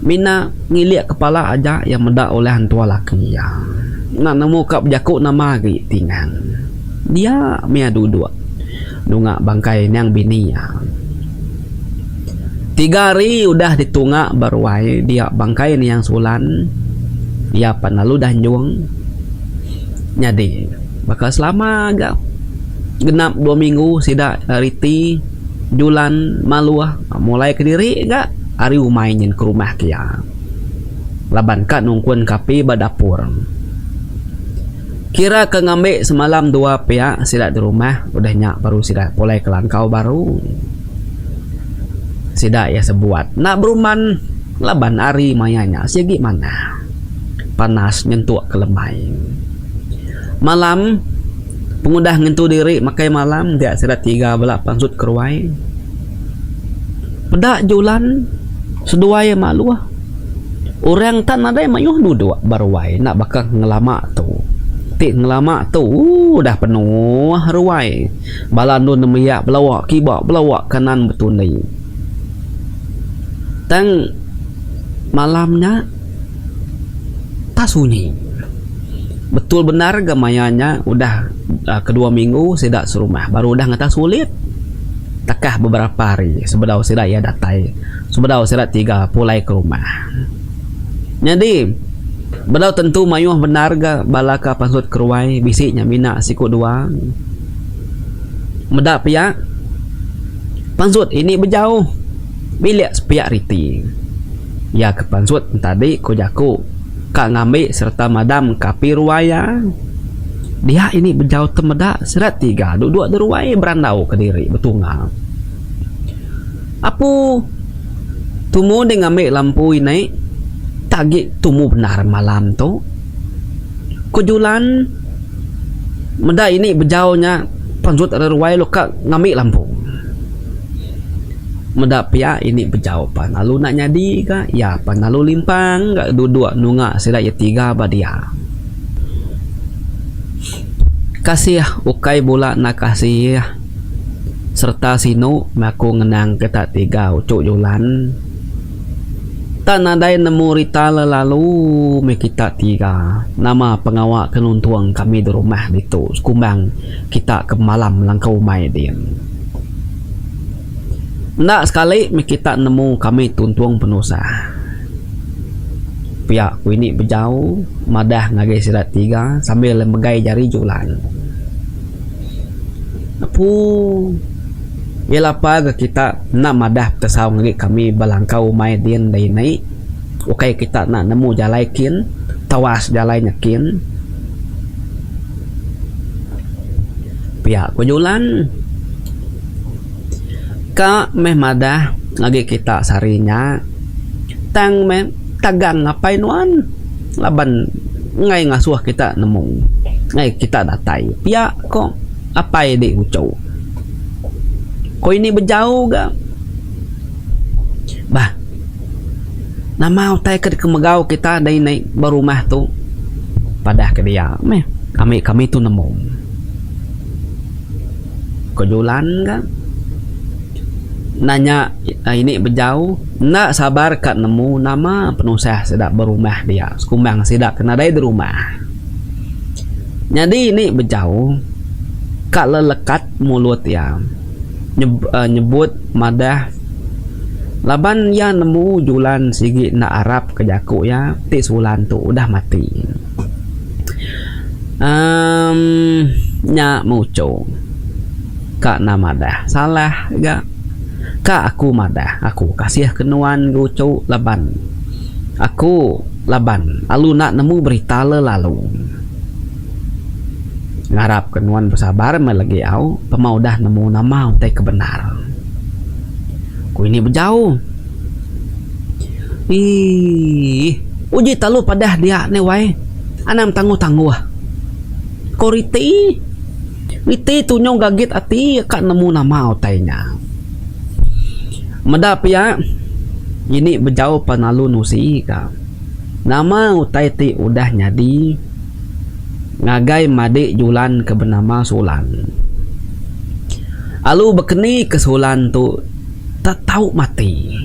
[SPEAKER 1] mina ngilik kepala aja iya meda ulih entua laki iya. Enda nemu ka bejaku nama agi Tingang. Dia mih iya duduk nunga bangkai niang bini iya. Tiga hari udah ditunga ba ruai dia bangkai niang Sulan iya pan lalu dah njung nyadi baka selama ga genap dua minggu sida riti Julan Maluh mulai kediri ga ari umai nyin ke rumah ke iya laban ka nungkun ke api ba dapur. Kira ke ngambi semalam dua pia sida di rumah udah nya baru sida pulai ke langkau baru. Sida iya sebuat enda berumban laban hari maya nya sigi manah. Panas nyentuk ke lemai. Malam pengudah ngentu diri makai malam dia sida tiga bela pansut ke ruai. Peda julan seduai maluh. Orang tan nadai mayuh duduk ba ruai enda baka ngelama tu. Ti ngelama tu udah penuh ruai. Bala endur nembiak belawa kiba belawa kanan betundi. Tang malam nya tak sunyi. Betul bendar ga maya nya udah. Kedua minggu sida serumah baru udah ngetas ulit takah beberapa hari sebedau sida iya datai sebedau sida tiga pulai ke rumah. Nyadi bedau tentu mayuh bendar ga bala ka pansut ke ruai bisi nya mina siku dua meda pia pansut ini bejauh bilik sepiak riti. Iya ke pansut entadi ku jaku. Ka ngambi sereta madam ka api ruai iya. Dia ini bejau temeda sida tiga duduk di ruai berandau kediri betunga. Apu tumu deh ngambi lampu ini tak agi tumu bendar malam tu. Ku Julan meda ini bejau nya pansut ari ruai lalu ka ngambi lampu. Meda pia ini bejau pan lalu enda nyadi ga iya pan lalu limpang ga duduk nunga sida iya tiga ba dia. Kasih ukai bula enda kasih sereta sinu meh aku ngenang kita tiga uchu julan. Tak nadai nemu rita lelalu meh kita tiga nama pengawa ke nuntung kami di rumah ditu sekumbang kita ke malam langkau umai din. Enda sekali meh kita nemu kami tuntung penusah. Pia ku ini bejau madah ngagai sida tiga sambil megai jari Julan. Apu iya lapa ga kita enda madah petesau ngagai kami ba langkau umai din deh ini. Ukai kita enda nemu jalai kin, tawas jalai nya kin. Pia ku Julan. Ka meh madah agi kita sehari nya tang meh tagang apai nuan laban enggai ngasuh kita nemu enggai kita datai pia ko apai di uchu. Ko ini bejau ga. Bah nama utai ke dikemegau kita deh ini ba rumah tu padah ke dia meh ami kami tu nemu. Ko Julan ga nanya ini bejau enda sabar ka nemu nama penusah sida berumah dia sekumbang sida ke nadai di rumah. Nyadi ini bejau ka lelekat mulut iya nyebut madah laban iya nemu Julan sigi enda arap ka jaku iya ti Sulan tu udah mati. Emm nya muchu ka enda madah salah ga ka aku madah aku kasih ke nuan ga uchu laban aku laban alu enda nemu berita le lalu. Ngarap ke nuan besabar meh legi au pema udah nemu nama utai ke bendar. Ku ini bejau. Iih uji telu padah dia neh wai anang tangguh-tangguh. Ko Riti. Riti tu nyau gagit ati ka nemu nama utai nya. Meda pia ini bejau pan lalu nusi ka nama utai ti udah nyadi ngagai madi Julan ke benama Sulan. Alu bekeni ke Sulan tu tak tau mati.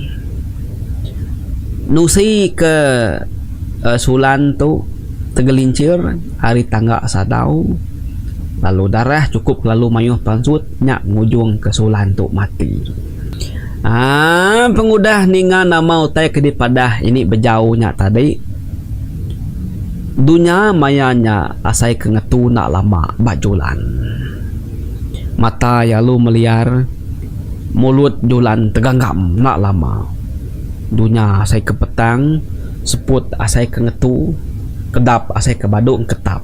[SPEAKER 1] Nusi ke Sulan tu tegelincir ari tangga sadau lalu darah chukup kelalu mayuh pansut nya ngujung ke Sulan tu mati. Aaa pengudah ninga nama utai ke dipadah ini bejau nya tadi dunya maya nya asai ke ngetu enda lama ba Julan. Mata iya lalu meliar. Mulut Julan teganggam enda lama. Dunya asai ke petang, seput asai ke ngetu, kedap asai ke badu engketap.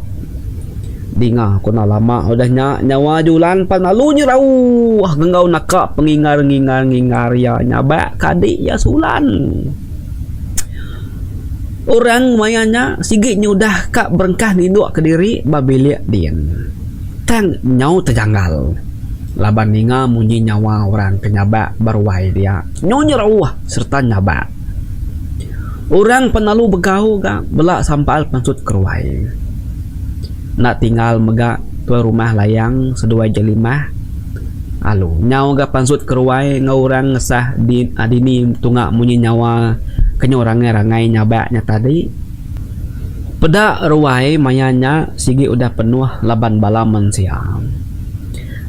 [SPEAKER 1] Dinga ku enda lama udah nya nyawa Julan pan lalu nyerauh enggau naka pengingar-ngingar-ngingar iya nyabak ke adik iya Sulan. Orang maya nya sigi nyudah ka berengkah ninduk kediri ba bilik din. Tang nyau tejanggal. Laban ninga munyi nyawa orang ke nyabak ba ruai dia nyau nyerauh sereta nyabak. Orang penalu begau ga bela sampal pansut ke ruai. Enda tinggal mega tuai rumah Layang seduai Jelimah alu nyau ga pansut ke ruai enggau orang ngesah dini tunga munyi nyawa ke nyau rangai-rangai nyabak nya tadi. Peda ruai maya nya sigi udah penuh laban bala mensia.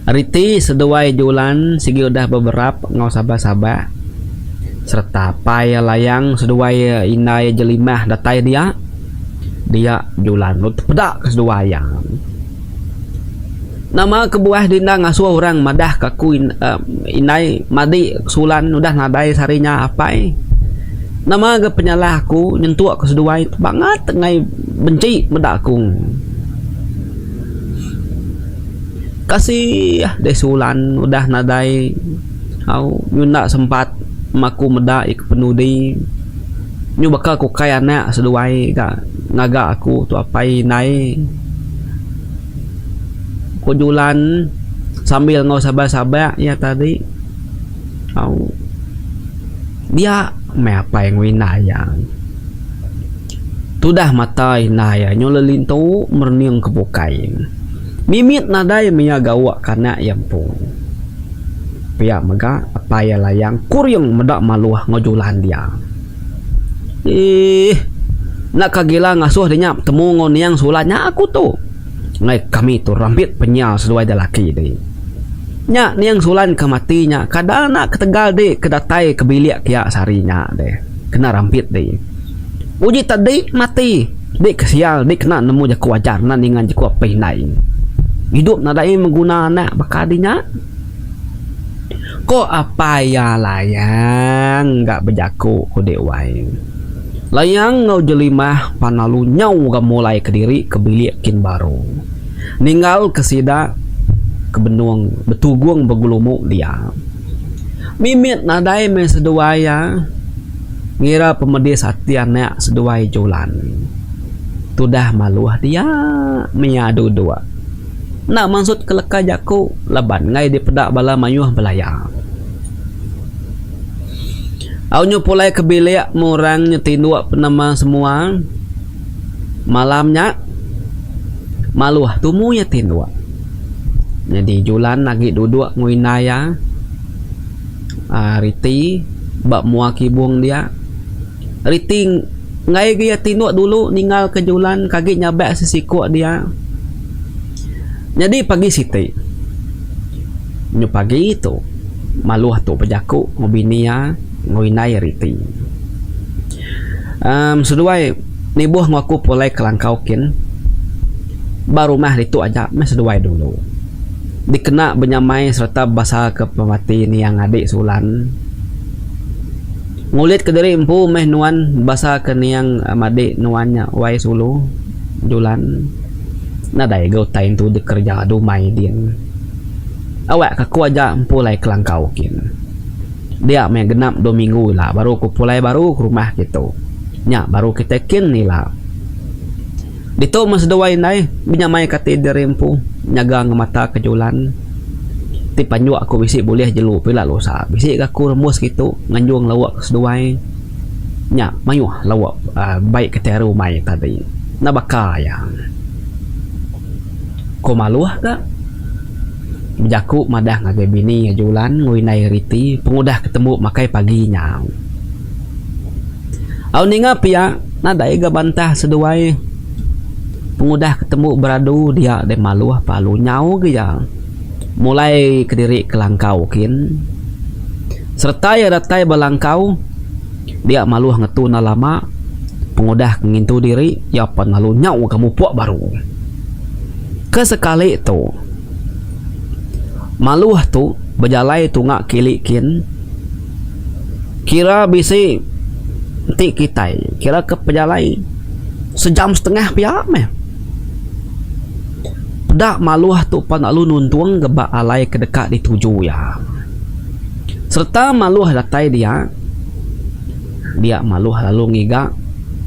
[SPEAKER 1] Riti seduai Julan sigi udah beberap enggau sabak-sabak sereta apai Layang seduai indai Jelimah datai dia. Dia Julan lalu tepeda ke seduai iya. Nama kebuah Dinda ngasuh orang madah ke aku indai madi Sulan udah nadai sehari nya apai. Nama ga penyalah aku nyentuk ke seduai bangat enggai benci meda aku. Kasih deh Sulan udah nadai au nyunda sempat aku meda iya ke penudi. Nyu baka ku kai anak seduai ga ngaga aku tu apai indai. Ku Julan sambil enggau sabak-sabak iya tadi au dia meh apai enggau indai iya. Tudah mata indai iya nyu lelintu merening ke bukai. Mimit nadai meh iya gawa ke anak iya empu. Pia mega apai iya Layang kuring meda maluh enggau Julan dia. Eeh. Enda ka gila ngasuh dinya betemu enggau niang Sulan nya aku tu. Enggai kami tu rampit penyal seduai da laki di. Nya niang Sulan ke mati nya kada enda ketegal di ke datai ke bilik kia sehari nya deh. Kena rampit di. Uji ta di mati. Di ke sial di kena nemu jaku ajar enda ninga jaku apai indai. Idup nadai beguna anak baka di nya. Ko apai iya Layang ga bejaku ku dik wai. Layang enggau Jelimah pan lalu nyau ga mulai kediri ke bilik kin baru. Ninggal ke sida ke benung betugung begelumu dia. Mimit nadai meh seduai iya ngira pemedis ati anak seduai Julan. Tudah maluh dia mia duduk. Enda mansut ke leka jaku laban enggai dipeda bala mayuh belaya. Au nyu pulai ke bilik meh orang nyu tinduk penema semua. Malam nya maluh tumu iya tinduk. Nyadi Julan agi duduk enggau indai iya aaa Riti ba mua kibung dia. Riti enggai ga iya tinduk dulu ninggal ke Julan ke agi nyabak sesiko dia. Nyadi pagi siti nyu pagi tu maluh tu bejaku enggau bini iya enggau indai Riti. Emm seduai nibuh enggau aku pulai ke langkau kin ba rumah ditu aja meh seduai dulu. Dikena benyamai sereta bebasa ke pemati niang adi Sulan. Ngulit kediri empu meh nuan basa ke niang madik nuan nya wai sulu Julan. Nadai ga utai entu dikereja dumai din. Awak ka aku aja empulai kelangkau kin. Dia meh genap dua minggu ila baru ku pulai baru ke rumah kitu. Nya baru kitai kin ila. Ditu meh seduai indai benyamai ke ati diri empu nyaga ngemata ke julan. Ti panjuk aku bisi bulih jelu pila lusa bisi ga aku rembus kitu nganjung lauk ke seduai. Nya mayuh lauk uhh bai kitai ari umai tadi. Enda baka iya. Ko Maluh ga bejaku madah ngagai bini iya Julan enggau indai Riti pengudah ke tembu makai pagi nya. Au ninga pia nadai ga bantah seduai pengudah ke tembu beradu dia deh maluh palu nyau ga iya mulai kediri ke langkau kin. Sereta iya datai ba langkau dia maluh ngetu enda lama pengudah ke ngintu diri iya pan lalu nyau ga mupuk baru. Ke sekali tu maluh tu bejalai tunga kili kin. Kira bisi enti kitai kira ke pejalai sejam setengah pia meh. Peda maluh tu pan lalu nuntung ga ba alai ke deka dituju iya. Sereta maluh datai dia, dia maluh lalu ngiga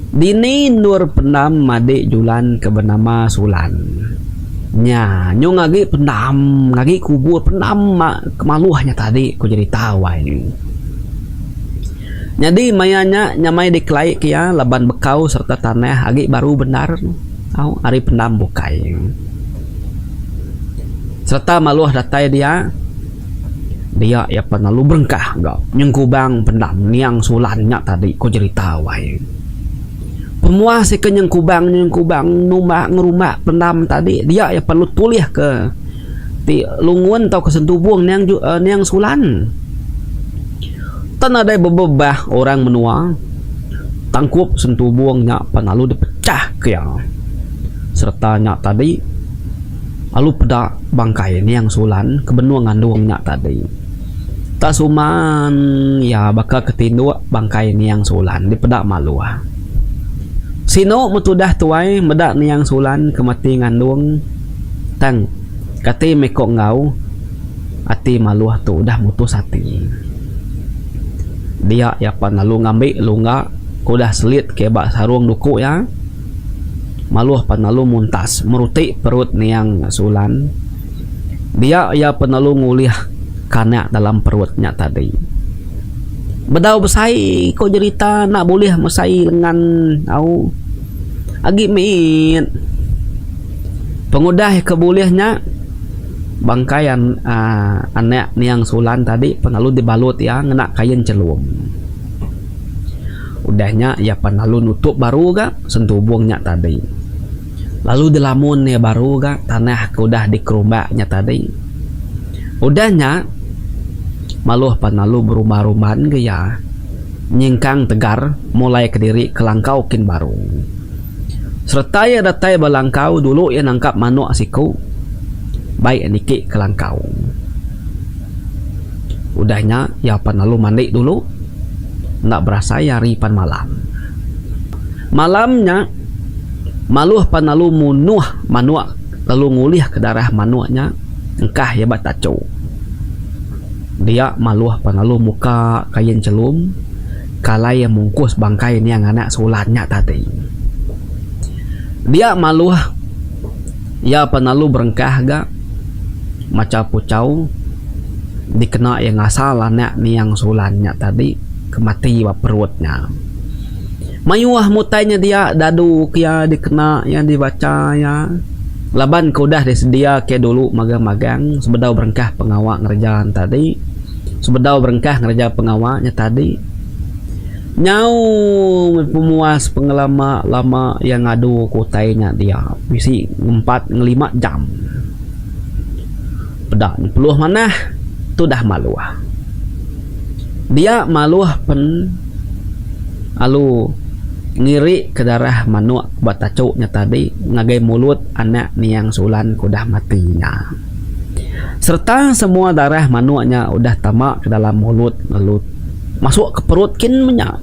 [SPEAKER 1] dini endur pendam madik julan ke benama Sulan. Nya nyung agi pendam agi kubur pendam maluh nya tadi ku jerita wai. Nyadi maya nya nyamai dikelai ke iya laban bekau sereta tanah agi baru bendar au ari pendam bukai. Sereta maluh datai dia, dia iya pan lalu berengkah ga nyengkubang pendam niang Sulan nya tadi ku jerita wai. Pemuas iya ke nyengkubang nyengkubang numbak ngerumbak pendam tadi dia iya perlu tulih ke ti lungun tauka sentubung niang niang Sulan. Tan nadai bebebah orang menua tangkup sentubung nya pan lalu dipecah ke iya. Sereta nya tadi lalu peda bangkai niang Sulan ke benung ngandung nya tadi. Tak suman iya baka ke tinduk bangkai niang Sulan dipeda maluh. Sinu metudah tuai meda niang Sulan ke mati ngandung tang kati meh ko enggau ati maluh tu udah mutus ati. Dia iya pan lalu ngambi lungga ke udah selit ke ba sarung duku iya. Maluh pan lalu muntas meruti perut niang Sulan. Dia iya penelu ngulih kanak dalam perut nya tadi. Bedau besai ko jerita enda bulih mesai lengan au agi mit. Pengudah ke bulih nya bangkai aaa anak niang Sulan tadi penelu dibalut iya ngena kain chelum. Udah nya iya pan lalu nutup baru ga sentubung nya tadi. Lalu dilamun iya baru ga tanah ke udah dikerumbak nya tadi. Udah nya, Maluh pan lalu berumban-rumban ga iya nyingkang tegar mulai kediri ke langkau kin baru. Sereta iya datai ba langkau dulu iya nangkap manuk siku bai iya niki ke langkau. Udah nya iya pan lalu mandi dulu enda berasai hari pan malam. Malam nya. Maluh pan lalu munuh manuk lalu ngulihka darah manuk nya engkah iya ba tachu. Dia maluh pan lalu muka kain chelum ke alai iya mungkus bangkai niang anak Sulan nya tadi. Dia maluh iya pan lalu berengkah ga macha puchau dikena iya ngasal anak niang Sulan nya tadi ke mati ba perut nya. Mayuh mutai nyedia dadu ke iya dikena iya dibacha iya laban ke udah disedia ke dulu magang-magang sebedau berengkah pengawa ngereja ne tadi sebedau berengkah ngereja pengawa nya tadi nyau meh pemuas pengelama lama iya ngadu ke utai nya dia bisi ngempat ngelima jam peda ne peluh manah tudah maluh. Dia maluh pen alu ngiri ke darah manuk ba tachu nya tadi ngagai mulut anak niang Sulan ke udah mati nya. Sereta semua darah manuk nya udah tama ke dalam mulut lalu masuk ke perut kin menya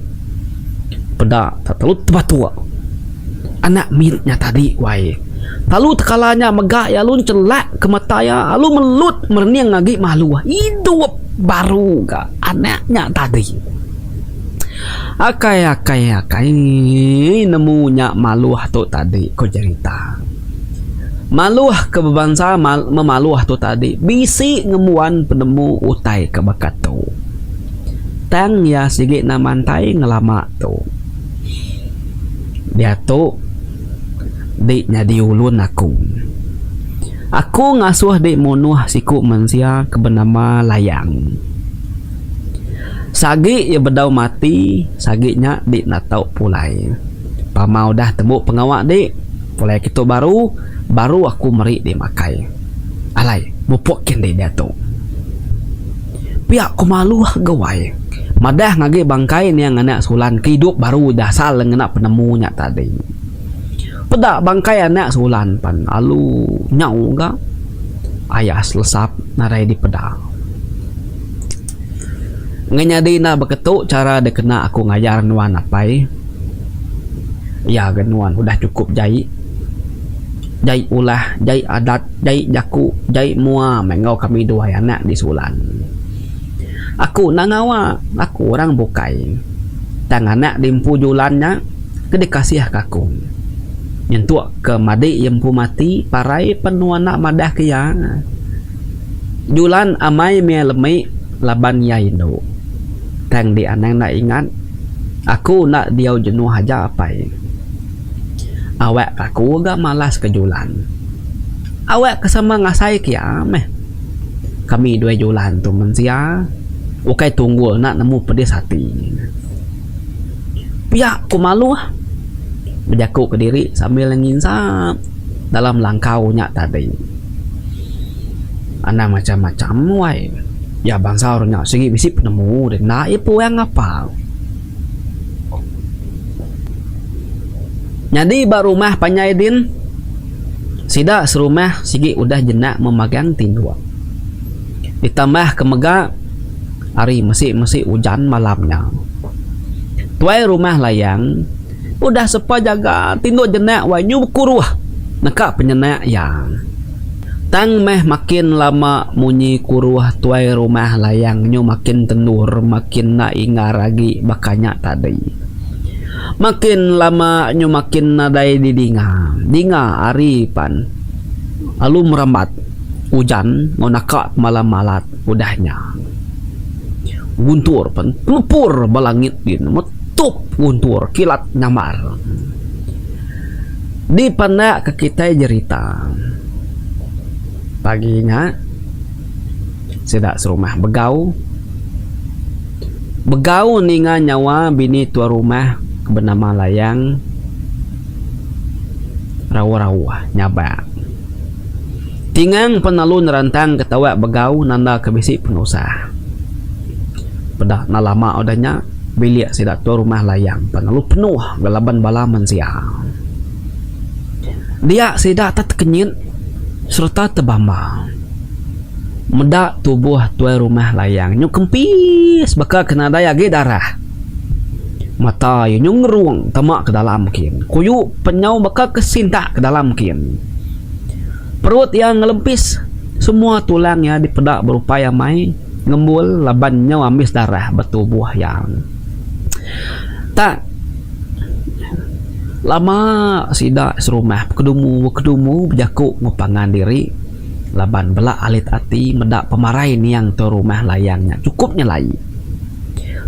[SPEAKER 1] peda lalu tebatuk anak mit nya tadi wai. Lalu tekala nya mega iya lalu chelak ke mata iya lalu melut merening agi maluh idup baru ga anak nya tadi. Akai akai akai nemu nya maluh tu tadi ku jerita. Maluh ke bebansa memaluh tu tadi bisi ngembuan penemu utai ke baka tu. Tang iya sigi enda mantai ngelama tu. Diatu dik nyadi ulun aku. Aku ngasuh dik munuh siku mensia ke benama Layang. Sagi iya bedau mati, sagi nya dik enda tau pulai. Pama udah tembu pengawa dik, pulai kitu baru, baru aku meri dik makai. Alai, mupuk kin dik diatu. Pia ku maluh ga wai. Madah ngagai bangkai niang anak Sulan ke idup baru udah asal ngena penemu nya tadi. Peda bangkai anak Sulan pan alu nyau ga ayas lesap nadai dipeda. Ngenyadi enda beketu chara dikena aku ngajar nuan apai. Iya ga nuan udah chukup jai. Jai ulah, jai adat, jai jaku, jai mua meh enggau kami duai anak di Sulan. Aku enda ngawa, aku orang bukai. Tang anak di empu Julan nya ke dikasihka aku. Nyentuk ke madi iya empu mati parai pen nuan enda madahka iya. Julan amai mih lemi laban iya indu. Tang di anang enda ingat, aku enda diau jenuh aja apai. Awak ka aku ga malas ke Julan. Awak ke sama ngasai ke iya meh. Kami duai Julan tu mensia ukai tunggul enda nemu pedis ati. Pia ku maluh. Bejaku kediri sambil nginsap dalam langkau nya tadi. Anang macam-macam wai. Ya bansa orang nya sigi bisi penemu deh enda iya puang ngapa. Nyadi ba rumah panjai din sida serumah sigi udah jenak memagang tinduk. Ditambah ke mega ari mesi-mesi ujan malam nya. Tuai rumah Layang udah sepa jaga tinduk jenak wai nyu bekuruh neka penyenak iya. Tang meh makin lama munyi kuruh tuai rumah Layang nyu makin tendur makin enda inggar agi baka nya tadi. Makin lama nyu makin nadai didinga. Dinga ari pan lalu merambat ujan enggau naka pemalam malat. Udah nya, guntur pen pelupur ba langit din metup guntur kilat nyambar. Dipandakka kitai jerita. Pagi nya, sida serumah begau. Begau ninga nyawa bini tuan rumah ke benama Layang rauh-rauh nyabak. Tingang pen lalu nerantang ke tawak begau nanda ke bisi penusah. Peda enda lama udah nya, bilik sida tuan rumah Layang pen lalu penuh ga laban bala mensia. Dia sida tak tekenyit sereta tebamba meda tubuh tuai rumah Layang nyu kempis baka ke nadai agi darah. Mata iya nyu ngerung tama ke dalam kin. Kuyu penyau baka ke sintak ke dalam kin. Perut iya ngelempis, semua tulang iya dipeda berupai amai ngembul laban nyau ambis darah ba tubuh iya. Tak lama sida serumah bekedumu bekedumu bejaku enggau pangan diri laban bela alit ati meda pemarai niang tu rumah layang nya chukup nyelai.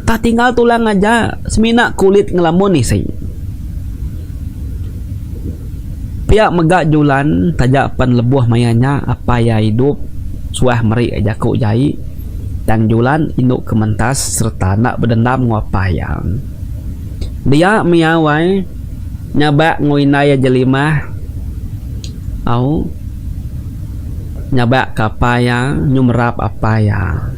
[SPEAKER 1] Tak tinggal tulang aja semina kulit ngelamun isi. Pia mega Julan taja pen lebuh maya nya apai iya idup suah meri iya jaku jai tang Julan indu ke mentas sereta enda bedendam enggau apai iya. Dia mia wai nyabak enggau indai iya Jelimah au nyabak ke apai iya nyumerap apai iya.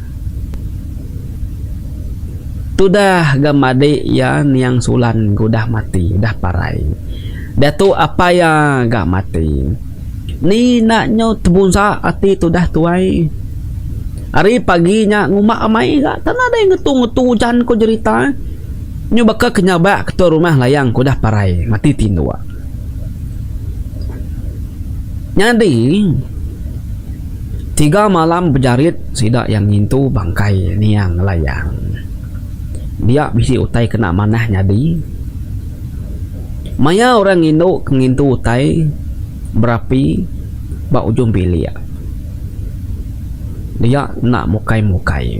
[SPEAKER 1] Tudah ga madik iya niang Sulan ga udah mati, udah parai. Diatu apai iya ga mati. Ni enda nyau tebunsa ati tudah tuai. Ari pagi nya ngumba amai ga tan nadai ngetu-ngetu ujan ko jerita. Nyu baka ke nyabak ketua rumah layang ke udah parai mati tinduk. Nyadi. Tiga malam bejarit sida iya ngintu bangkai niang Layang. Dia bisi utai kena manah nyadi. Maya orang ngindu ke ngintu utai berapi ba ujung bilik. Dia enda mukai-mukai.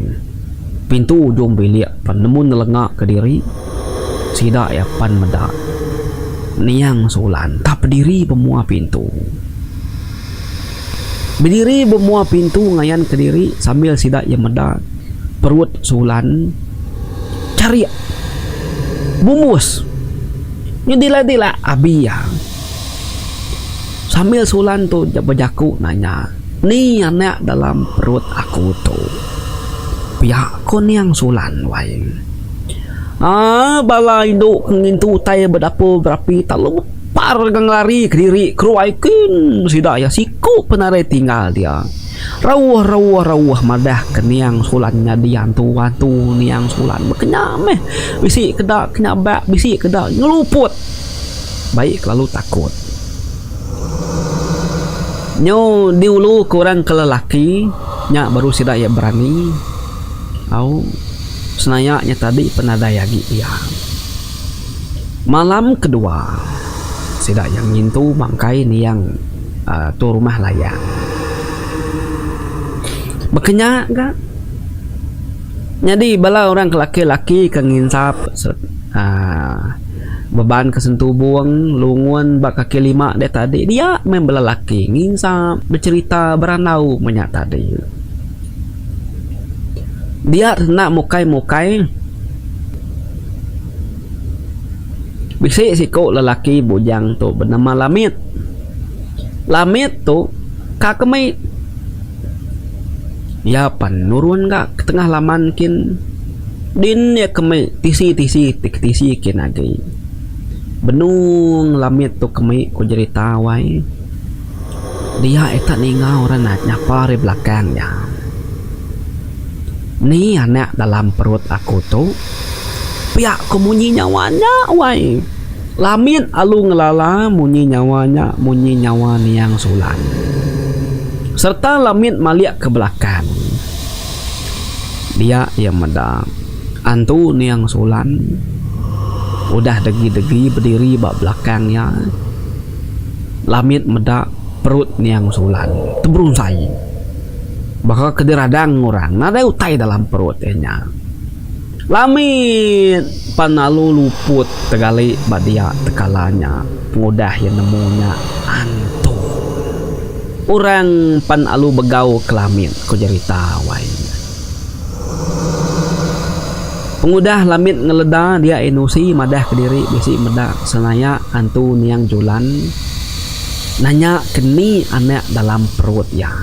[SPEAKER 1] Pintu ujung bilik pan nemu nelenga kediri sida iya pan meda niang Sulan tak bediri ba mua pintu. Bediri ba mua pintu ngayan kediri sambil sida iya meda perut Sulan charik bumbus nyu dila-dila abi iya. Sambil Sulan tu bejaku nanya ni anak dalam perut aku tu. Pia ko niang Sulan wai. Aaa bala indu ke ngintu utai ba dapur berapi tau Par ga ngelari kediri keruai kin sida iya siku penarai tinggal dia. Rauh rauh rauh madah ke niang Sulan nyadi antu antu niang Sulan bekenya meh bisi keda ke nyabak bisi keda ngeluput baik kelalu takut. Nyu diulu ke orang ke lelaki nya baru sida iya berani au senaya nya tadi penadai agi iya. Malam kedua, sida iya ngintu bangkai niang tu rumah layang. Baka nya ga nyadi bala orang ke laki-laki ke nginsap uhh beban ke sentubung lungun ba kaki lima deh tadi dia meh bala laki nginsap becherita berandau meh nya tadi. Dia enda mukai-mukai. Bisi siku lelaki bujang tu benama Lamit. Lamit tu ka kemi. Iya pan nurun ga ke tengah laman kin. Din iya kemi tisi-tisi ti ke tisi kin agi. Benung Lamit tu kemi ku jerita wai. Dia ita ninga orang nyapa ari belakang iya. Ni anak dalam perut aku tu. Pia ku munyi nyawa nya wai. Lamit alu ngelala munyi nyawa nya munyi nyawa niang Sulan. Sereta Lamit malik ke belakang. Dia iya meda antu niang Sulan udah degi-degi bediri ba belakang iya. Lamit meda perut niang Sulan teberunsai. Baka ke diradang orang nadai utai dalam perut iya nya. Lamit pan lalu luput tegali ba dia tekala nya pengudah iya nemu nya antu. Orang pan alu begau ke Lamit ku jerita wai. Pengudah Lamit ngeleda dia Enusi madah kediri bisi meda senaya antu niang Julan nanya ke ni anak dalam perut iya.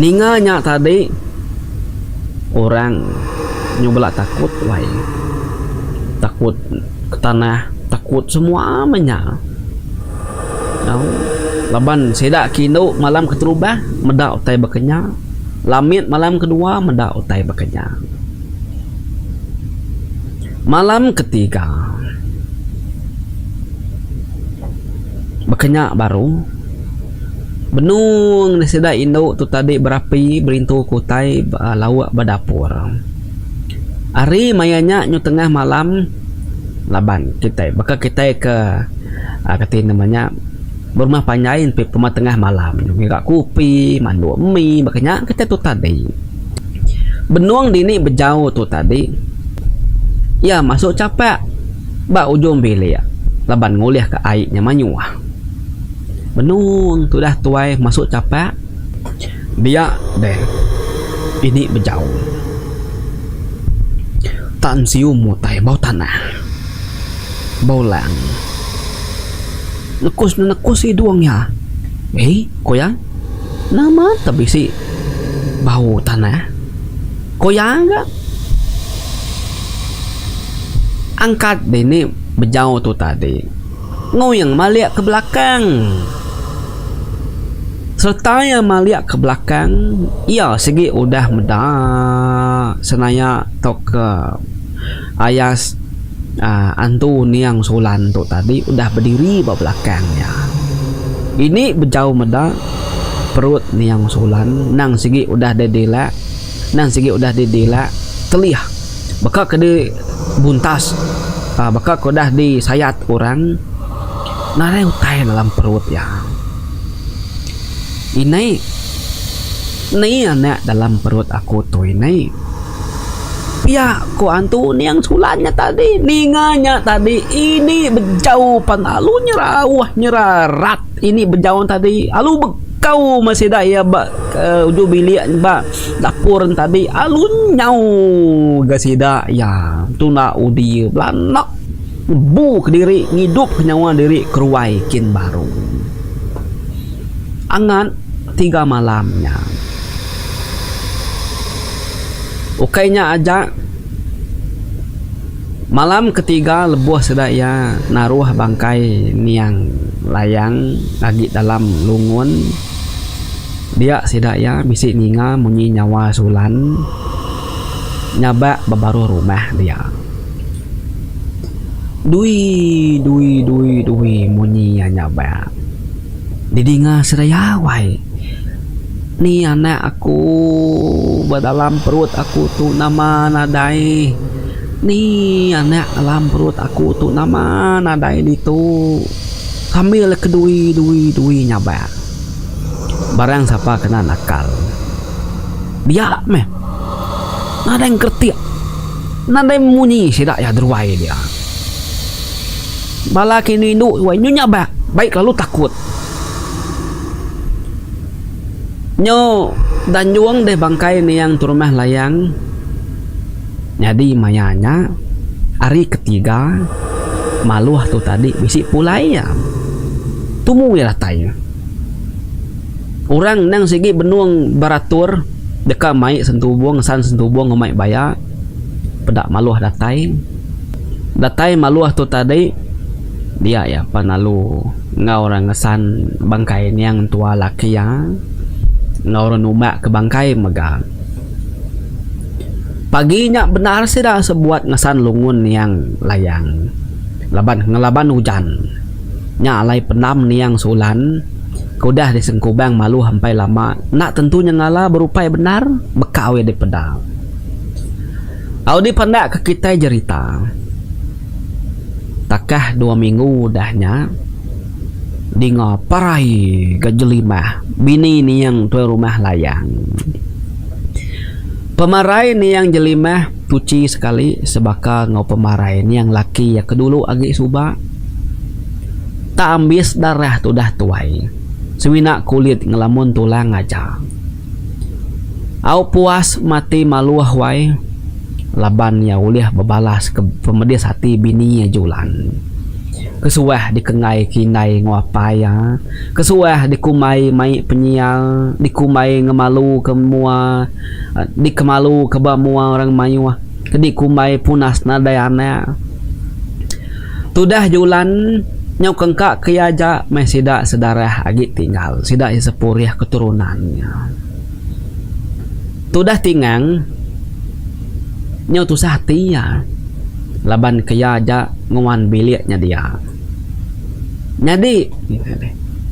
[SPEAKER 1] Ninga nya tadi orang nyu bela takut wai. Takut ke tanah, takut semua meh nya. Au laban sida ke indu malam keterubah meda utai baka nya, lamit malam kedua meda utai baka nya. Malam ketiga baka nya baru benung ne sida indu tu tadi berapi berintu ke utai lauk ba dapur. Ari maya nya nyu tengah malam laban kitai baka kitai ke aaa kati nama nya berumah panjai enti pema tengah malam ngiga kupi manduk mi baka nya kitai tu tadi. Benung dini bejau tu tadi iya masu chapak ba ujung bilik laban ngulih ka ai nya mayuh. Benung tudah tuai masu chapak dia deh ini bejau. Tan sium utai bau tanah bau lang nekus nekus idung iya. Eii ku iya. Nama te bisi bau tanah? Ku iya ga. Angkat dini bejau tu tadi nguing malik ke belakang. Sereta iya malik ke belakang iya sigi udah meda senaya tauka ayas uhh antu niang Sulan tu tadi udah bediri ba belakang iya. Ini bejau meda perut niang Sulan nang sigi udah didilak nang sigi udah didilak telih baka ke di buntas uhh baka ke udah disayat orang nadai utai dalam perut iya. Ini ni anak dalam perut aku tu ini. Pia ko antu niang sulan nya tadi ninga nya tadi ini bejau pan alu nyerauh nyerarat ini bejau tadi alu bekau meh sida iya ba ujung bilik ba dapur ne tadi alu nyau ga sida iya tunda udi belanak ngebu kediri ngidup ke nyawa diri keruai kin baru. Angat tiga malam nya. Ukai nya aja, malam ketiga lebuh sida iya naruh bangkai niang layang agi dalam lungun dia sida iya bisi ninga munyi nyawa Sulan nyabak ba baruh rumah dia. Dui dui dui dui munyi iya nyabak. Didinga sida iya wai. Ni anak aku ba dalam perut aku tu nama nadai. Ni anak dalam perut aku tu nama nadai ditu. Sambil ke dui dui dui nyabak. Barang sapa kena nakal. Dia meh. Nadai ngeretik. Nadai munyi sida iya deruai dia. Bala ke indu indu wai nyu nyabak baik lalu takut. Nyo danjung deh bangkai niang tu rumah layang nyadi maya nya. Hari ketiga Maluh tu tadi bisi pulai iya. Tumu iya datai. Orang endang sigi benung beratur deka mai sentubung san sentubung ngemai baya peda Maluh datai. Datai Maluh tu tadi dia iya pan lalu enggau orang ngesan bangkai niang entua laki iya enggau orang numbak ke bangkai mega. Pagi nya bendar sida sebuat ngesan lungun niang Layang laban ngelaban ujan. Nya alai pendam niang Sulan ke udah disengkubang maluh empai lama enda tentu nyengala berupai bendar bekau iya dipeda. Au dipandak ke kitai jerita. Takah dua minggu udah nya dinga parai ga Jelimah bini niang tuai rumah Layang. Pemarai niang Jelimah tuchi sekali sebaka enggau pemarai niang laki iya ke dulu agi suba. Tak ambis darah tudah tuai semina kulit ngelamun tulang aja. Au puas mati maluh wai laban iya ulih bebalas ke pemedis ati bini iya Julan. Kesuah dikenggai ke indai enggau apai iya, kesuah dikumbai mai penyial, dikumbai ngemalu ke mua, dikemalu ke ba mua orang mayuh, ke dikumbai punas nadai anak. Tudah Julan nyau kengka ke iya aja meh sida sedarah agi tinggal, sida iya sepurih keturunan iya. Tudah Tingang nyau tusah ati iya laban ke iya aja nguan bilik nya dia. Nyadi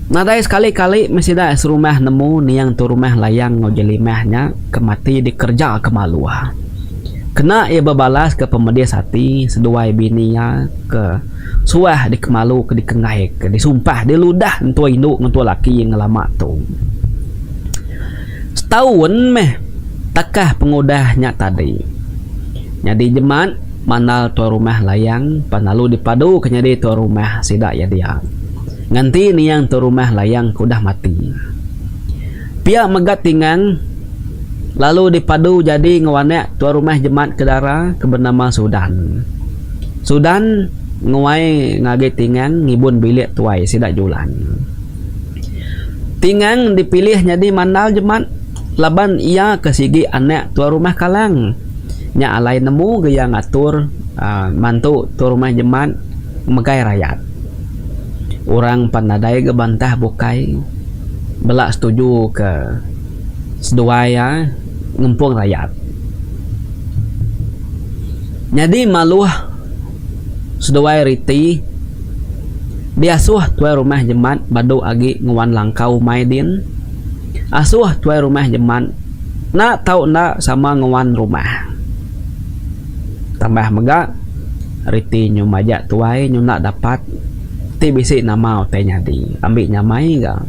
[SPEAKER 1] nadai sekali-kali meh sida serumah nemu niang tu rumah Layang enggau Jelimah nya ke mati dikereja ke maluh. Kena iya bebalas ke pemedis ati seduai bini iya ke suah dikemalu ke dikenggai ke disumpah diludah entua indu enggau entua laki ngelama tu. Setaun meh takah pengudah nya tadi. Nyadi jemat mandal tuai rumah Layang pan lalu dipadu ke nyadi tuai rumah sida iya dia. Nganti niang tuai rumah Layang ke udah mati. Pia mega Tingang lalu dipadu jadi enggau anak tuai rumah jemat ke dara ke benama Sudan. Sudan nguai ngagai Tingang ngibun bilik tuai sida Julan. Tingang dipilih nyadi mandal jemat laban iya ke sigi anak tuai rumah Kalang. Nya alai nemu ga iya ngatur mantu tuai rumah jemat megai rayat. Orang pan nadai ga bantah bukai bela setuju ke seduai iya ngempung rayat. Nyadi maluh seduai riti diasuh tuai rumah jemat badu agi nguan langkau umai din. Asuh tuai rumah jemat enda tau enda sama nguan rumah. Tambah mega riti nyu majak tuai nyu enda dapat ti bisi nama utai nyadi ambi nyamai ga.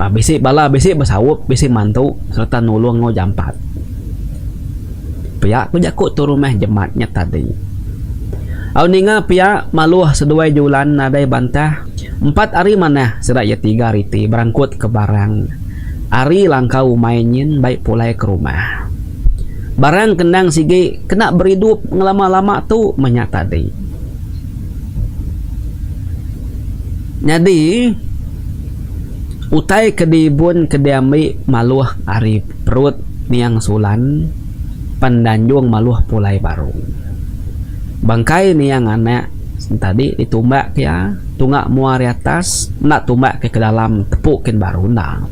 [SPEAKER 1] Bisi bala bisi besaup bisi mantu sereta nulung enggau jampat. Pia ku jaku tu rumah jemat nya tadi. Au ninga pia maluh seduai Julan nadai bantah empat hari manah sida iya tiga riti berangkut ke barang ari langkau umai nyin bai pulai ke rumah. Barang ke endang sigi kena beridup ngelama-lama tu meh nya tadi. Nyadi utai ke diibun ke diambi maluh ari perut niang Sulan pan danjung maluh pulai baru. Bangkai niang anak tadi ditumbak ke iya tunga mua ari atas enda tumbak ke ke dalam tepu kin baru enda.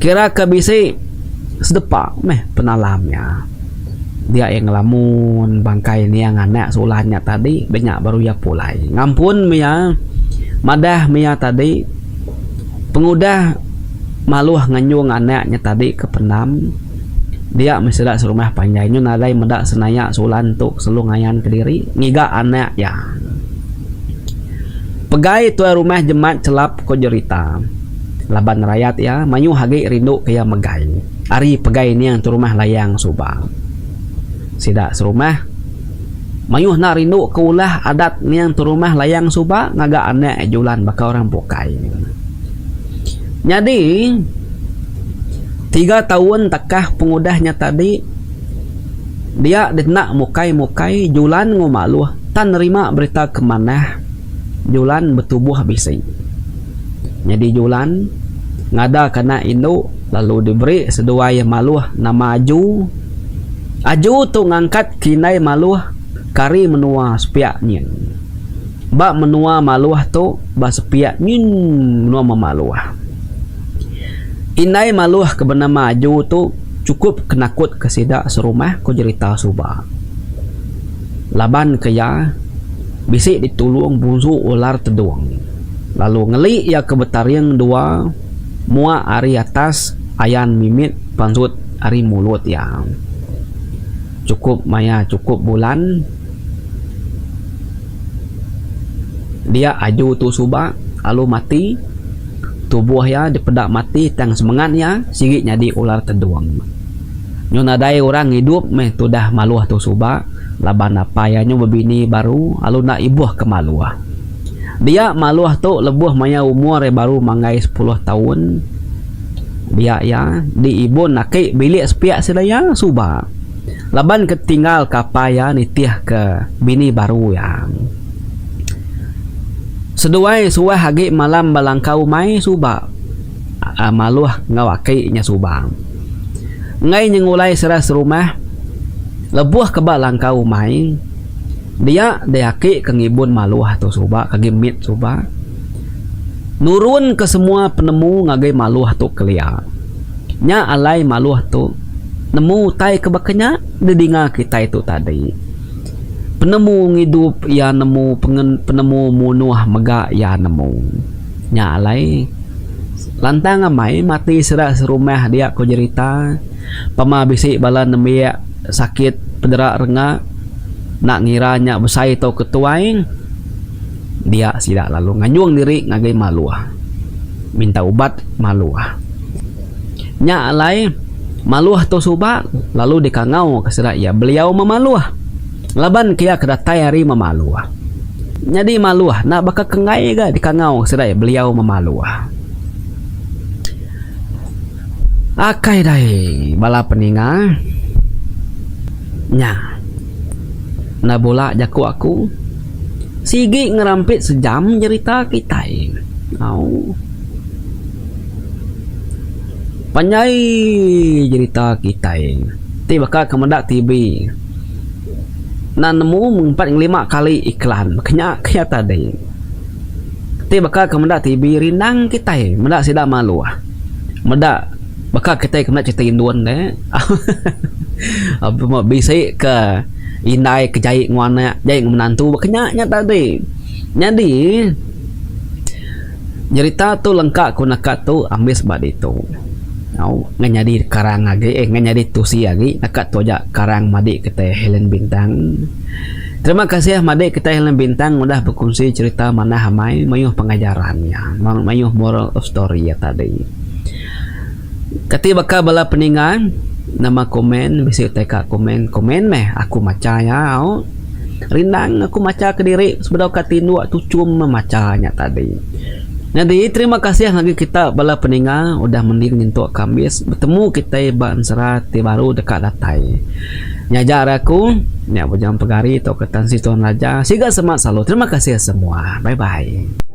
[SPEAKER 1] Kira ke bisi sedepa meh penalam iya. Dia iya ngelamun bangkai niang anak Sulan nya tadi ba nya baru iya pulai. Ngampun meh iya madah meh iya tadi pengudah Maluh nganjung anak nya tadi ke pendam. Dia meh sida serumah panjai nyu nadai meda senaya Sulan tu selalu ngayan kediri ngiga anak iya. Pegai tuai rumah jemat chelap ko jerita laban rayat iya mayuh agi rindu ke iya megai ari pegai ning tu rumah Layang suba. Sida serumah mayuh enda rindu ke ulah adat ning tu rumah Layang suba ngaga anak Julan baka orang bukai. Nyadi, tiga taun takah pengudah nya tadi, Dia dikena mukai-mukai Julan enggau Maluh tan nerima berita ke manah Julan betubuh bisi. Nyadi Julan ngadaka anak indu lalu diberi seduai iya Maluh nama Aju. Aju tu ngangkat ke indai Maluh ke ari menua sepiak nyin. Ba menua Maluh tu ba sepiak nyin menua Memaluh. Indai Maluh ke benama Aju tu chukup kenakut ke sida serumah ku jerita suba. Laban ke iya bisi ditulung bunsu ular tedung lalu ngeli iya ke betaring dua mua ari atas ayan mimit pansut ari mulut iya. Chukup maya chukup bulan. Dia aju tu suba alu mati tubuh iya dipeda mati tang semengat iya sigi nyadi ular tedung. Nyu nadai orang ngidup meh tudah maluh tu suba laban apai iya nyu bebini baru alu enda ibuh ke maluh. Dia maluh tu lebuh maya umur iya baru manggai sepuluh taun dia iya diibun aki bilik sepiak sida iya suba. Laban ke tinggal ke apai iya nitih ke bini baru iya. Seduai suah agi malam ba langkau umai suba maluh enggau aki nya suba. Enggai nyengulai sida serumah lebuh ke ba langkau umai dia deh aki ke ngibun maluh tu suba ke agi mit suba nurun ke semua penemu ngagai maluh tu kelia. Nya alai maluh tu nemu utai ke baka nya didinga kitai tu tadi. Penemu ngidup iya nemu penemu munuh mega iya nemu. Nya alai lantang amai mati sida serumah dia ku jerita pama bisi bala nembiak sakit pedera renga enda ngira nya besai tauka tuai dia sida lalu nganjung diri ngagai maluh. Minta ubat maluh. Nya alai maluh tu suba lalu dikangau ke sida iya beliau memaluh laban ke iya ke datai ari memaluh. Nyadi maluh enda baka ke enggai ga dikangau ke sida iya beliau memaluh. Akai dai bala peninga nya enda bula jaku aku. Sigi ngerampit sejam jerita kitai. Au. Panjai jerita kitai. Ti baka ke meda TV. Enda nemu empat ngelima kali iklan. Baka nya ke iya tadi. Ti baka ke meda TV rindang kitai meda sida maluh. Meda baka kitai ke meda cerita indon deh. Bisi ke indai ke jai enggau anak, jai enggau menantu baka nya nya tadi. Nyadi nyerita tu lengka ku naka tu ambis ba ditu. Au ngan nyadi karang agi eh ngan nyadi tusi agi naka tu aja karang madi kitai Helen Bintang. Terima kasih madi kitai Helen Bintang udah bekunsi cherita manah amai mayuh pengajaran iya mayuh moral of story iya tadi. Kati baka bala peninga nama komen bisi utai ka komen komen meh aku macha iya au. Rindang aku macha kediri sebedau ka tinduk tuchum meh macha nya tadi. Nyadi terima kasih ngagai kita bala peninga udah mending nyentuk ka ambis betemu kitai ba ensera ti baru deka datai. Nya aja ari aku nya Bujang Pegari tauka Tan Sri Tuan Raja siga semak selalu terima kasih semua bye bye.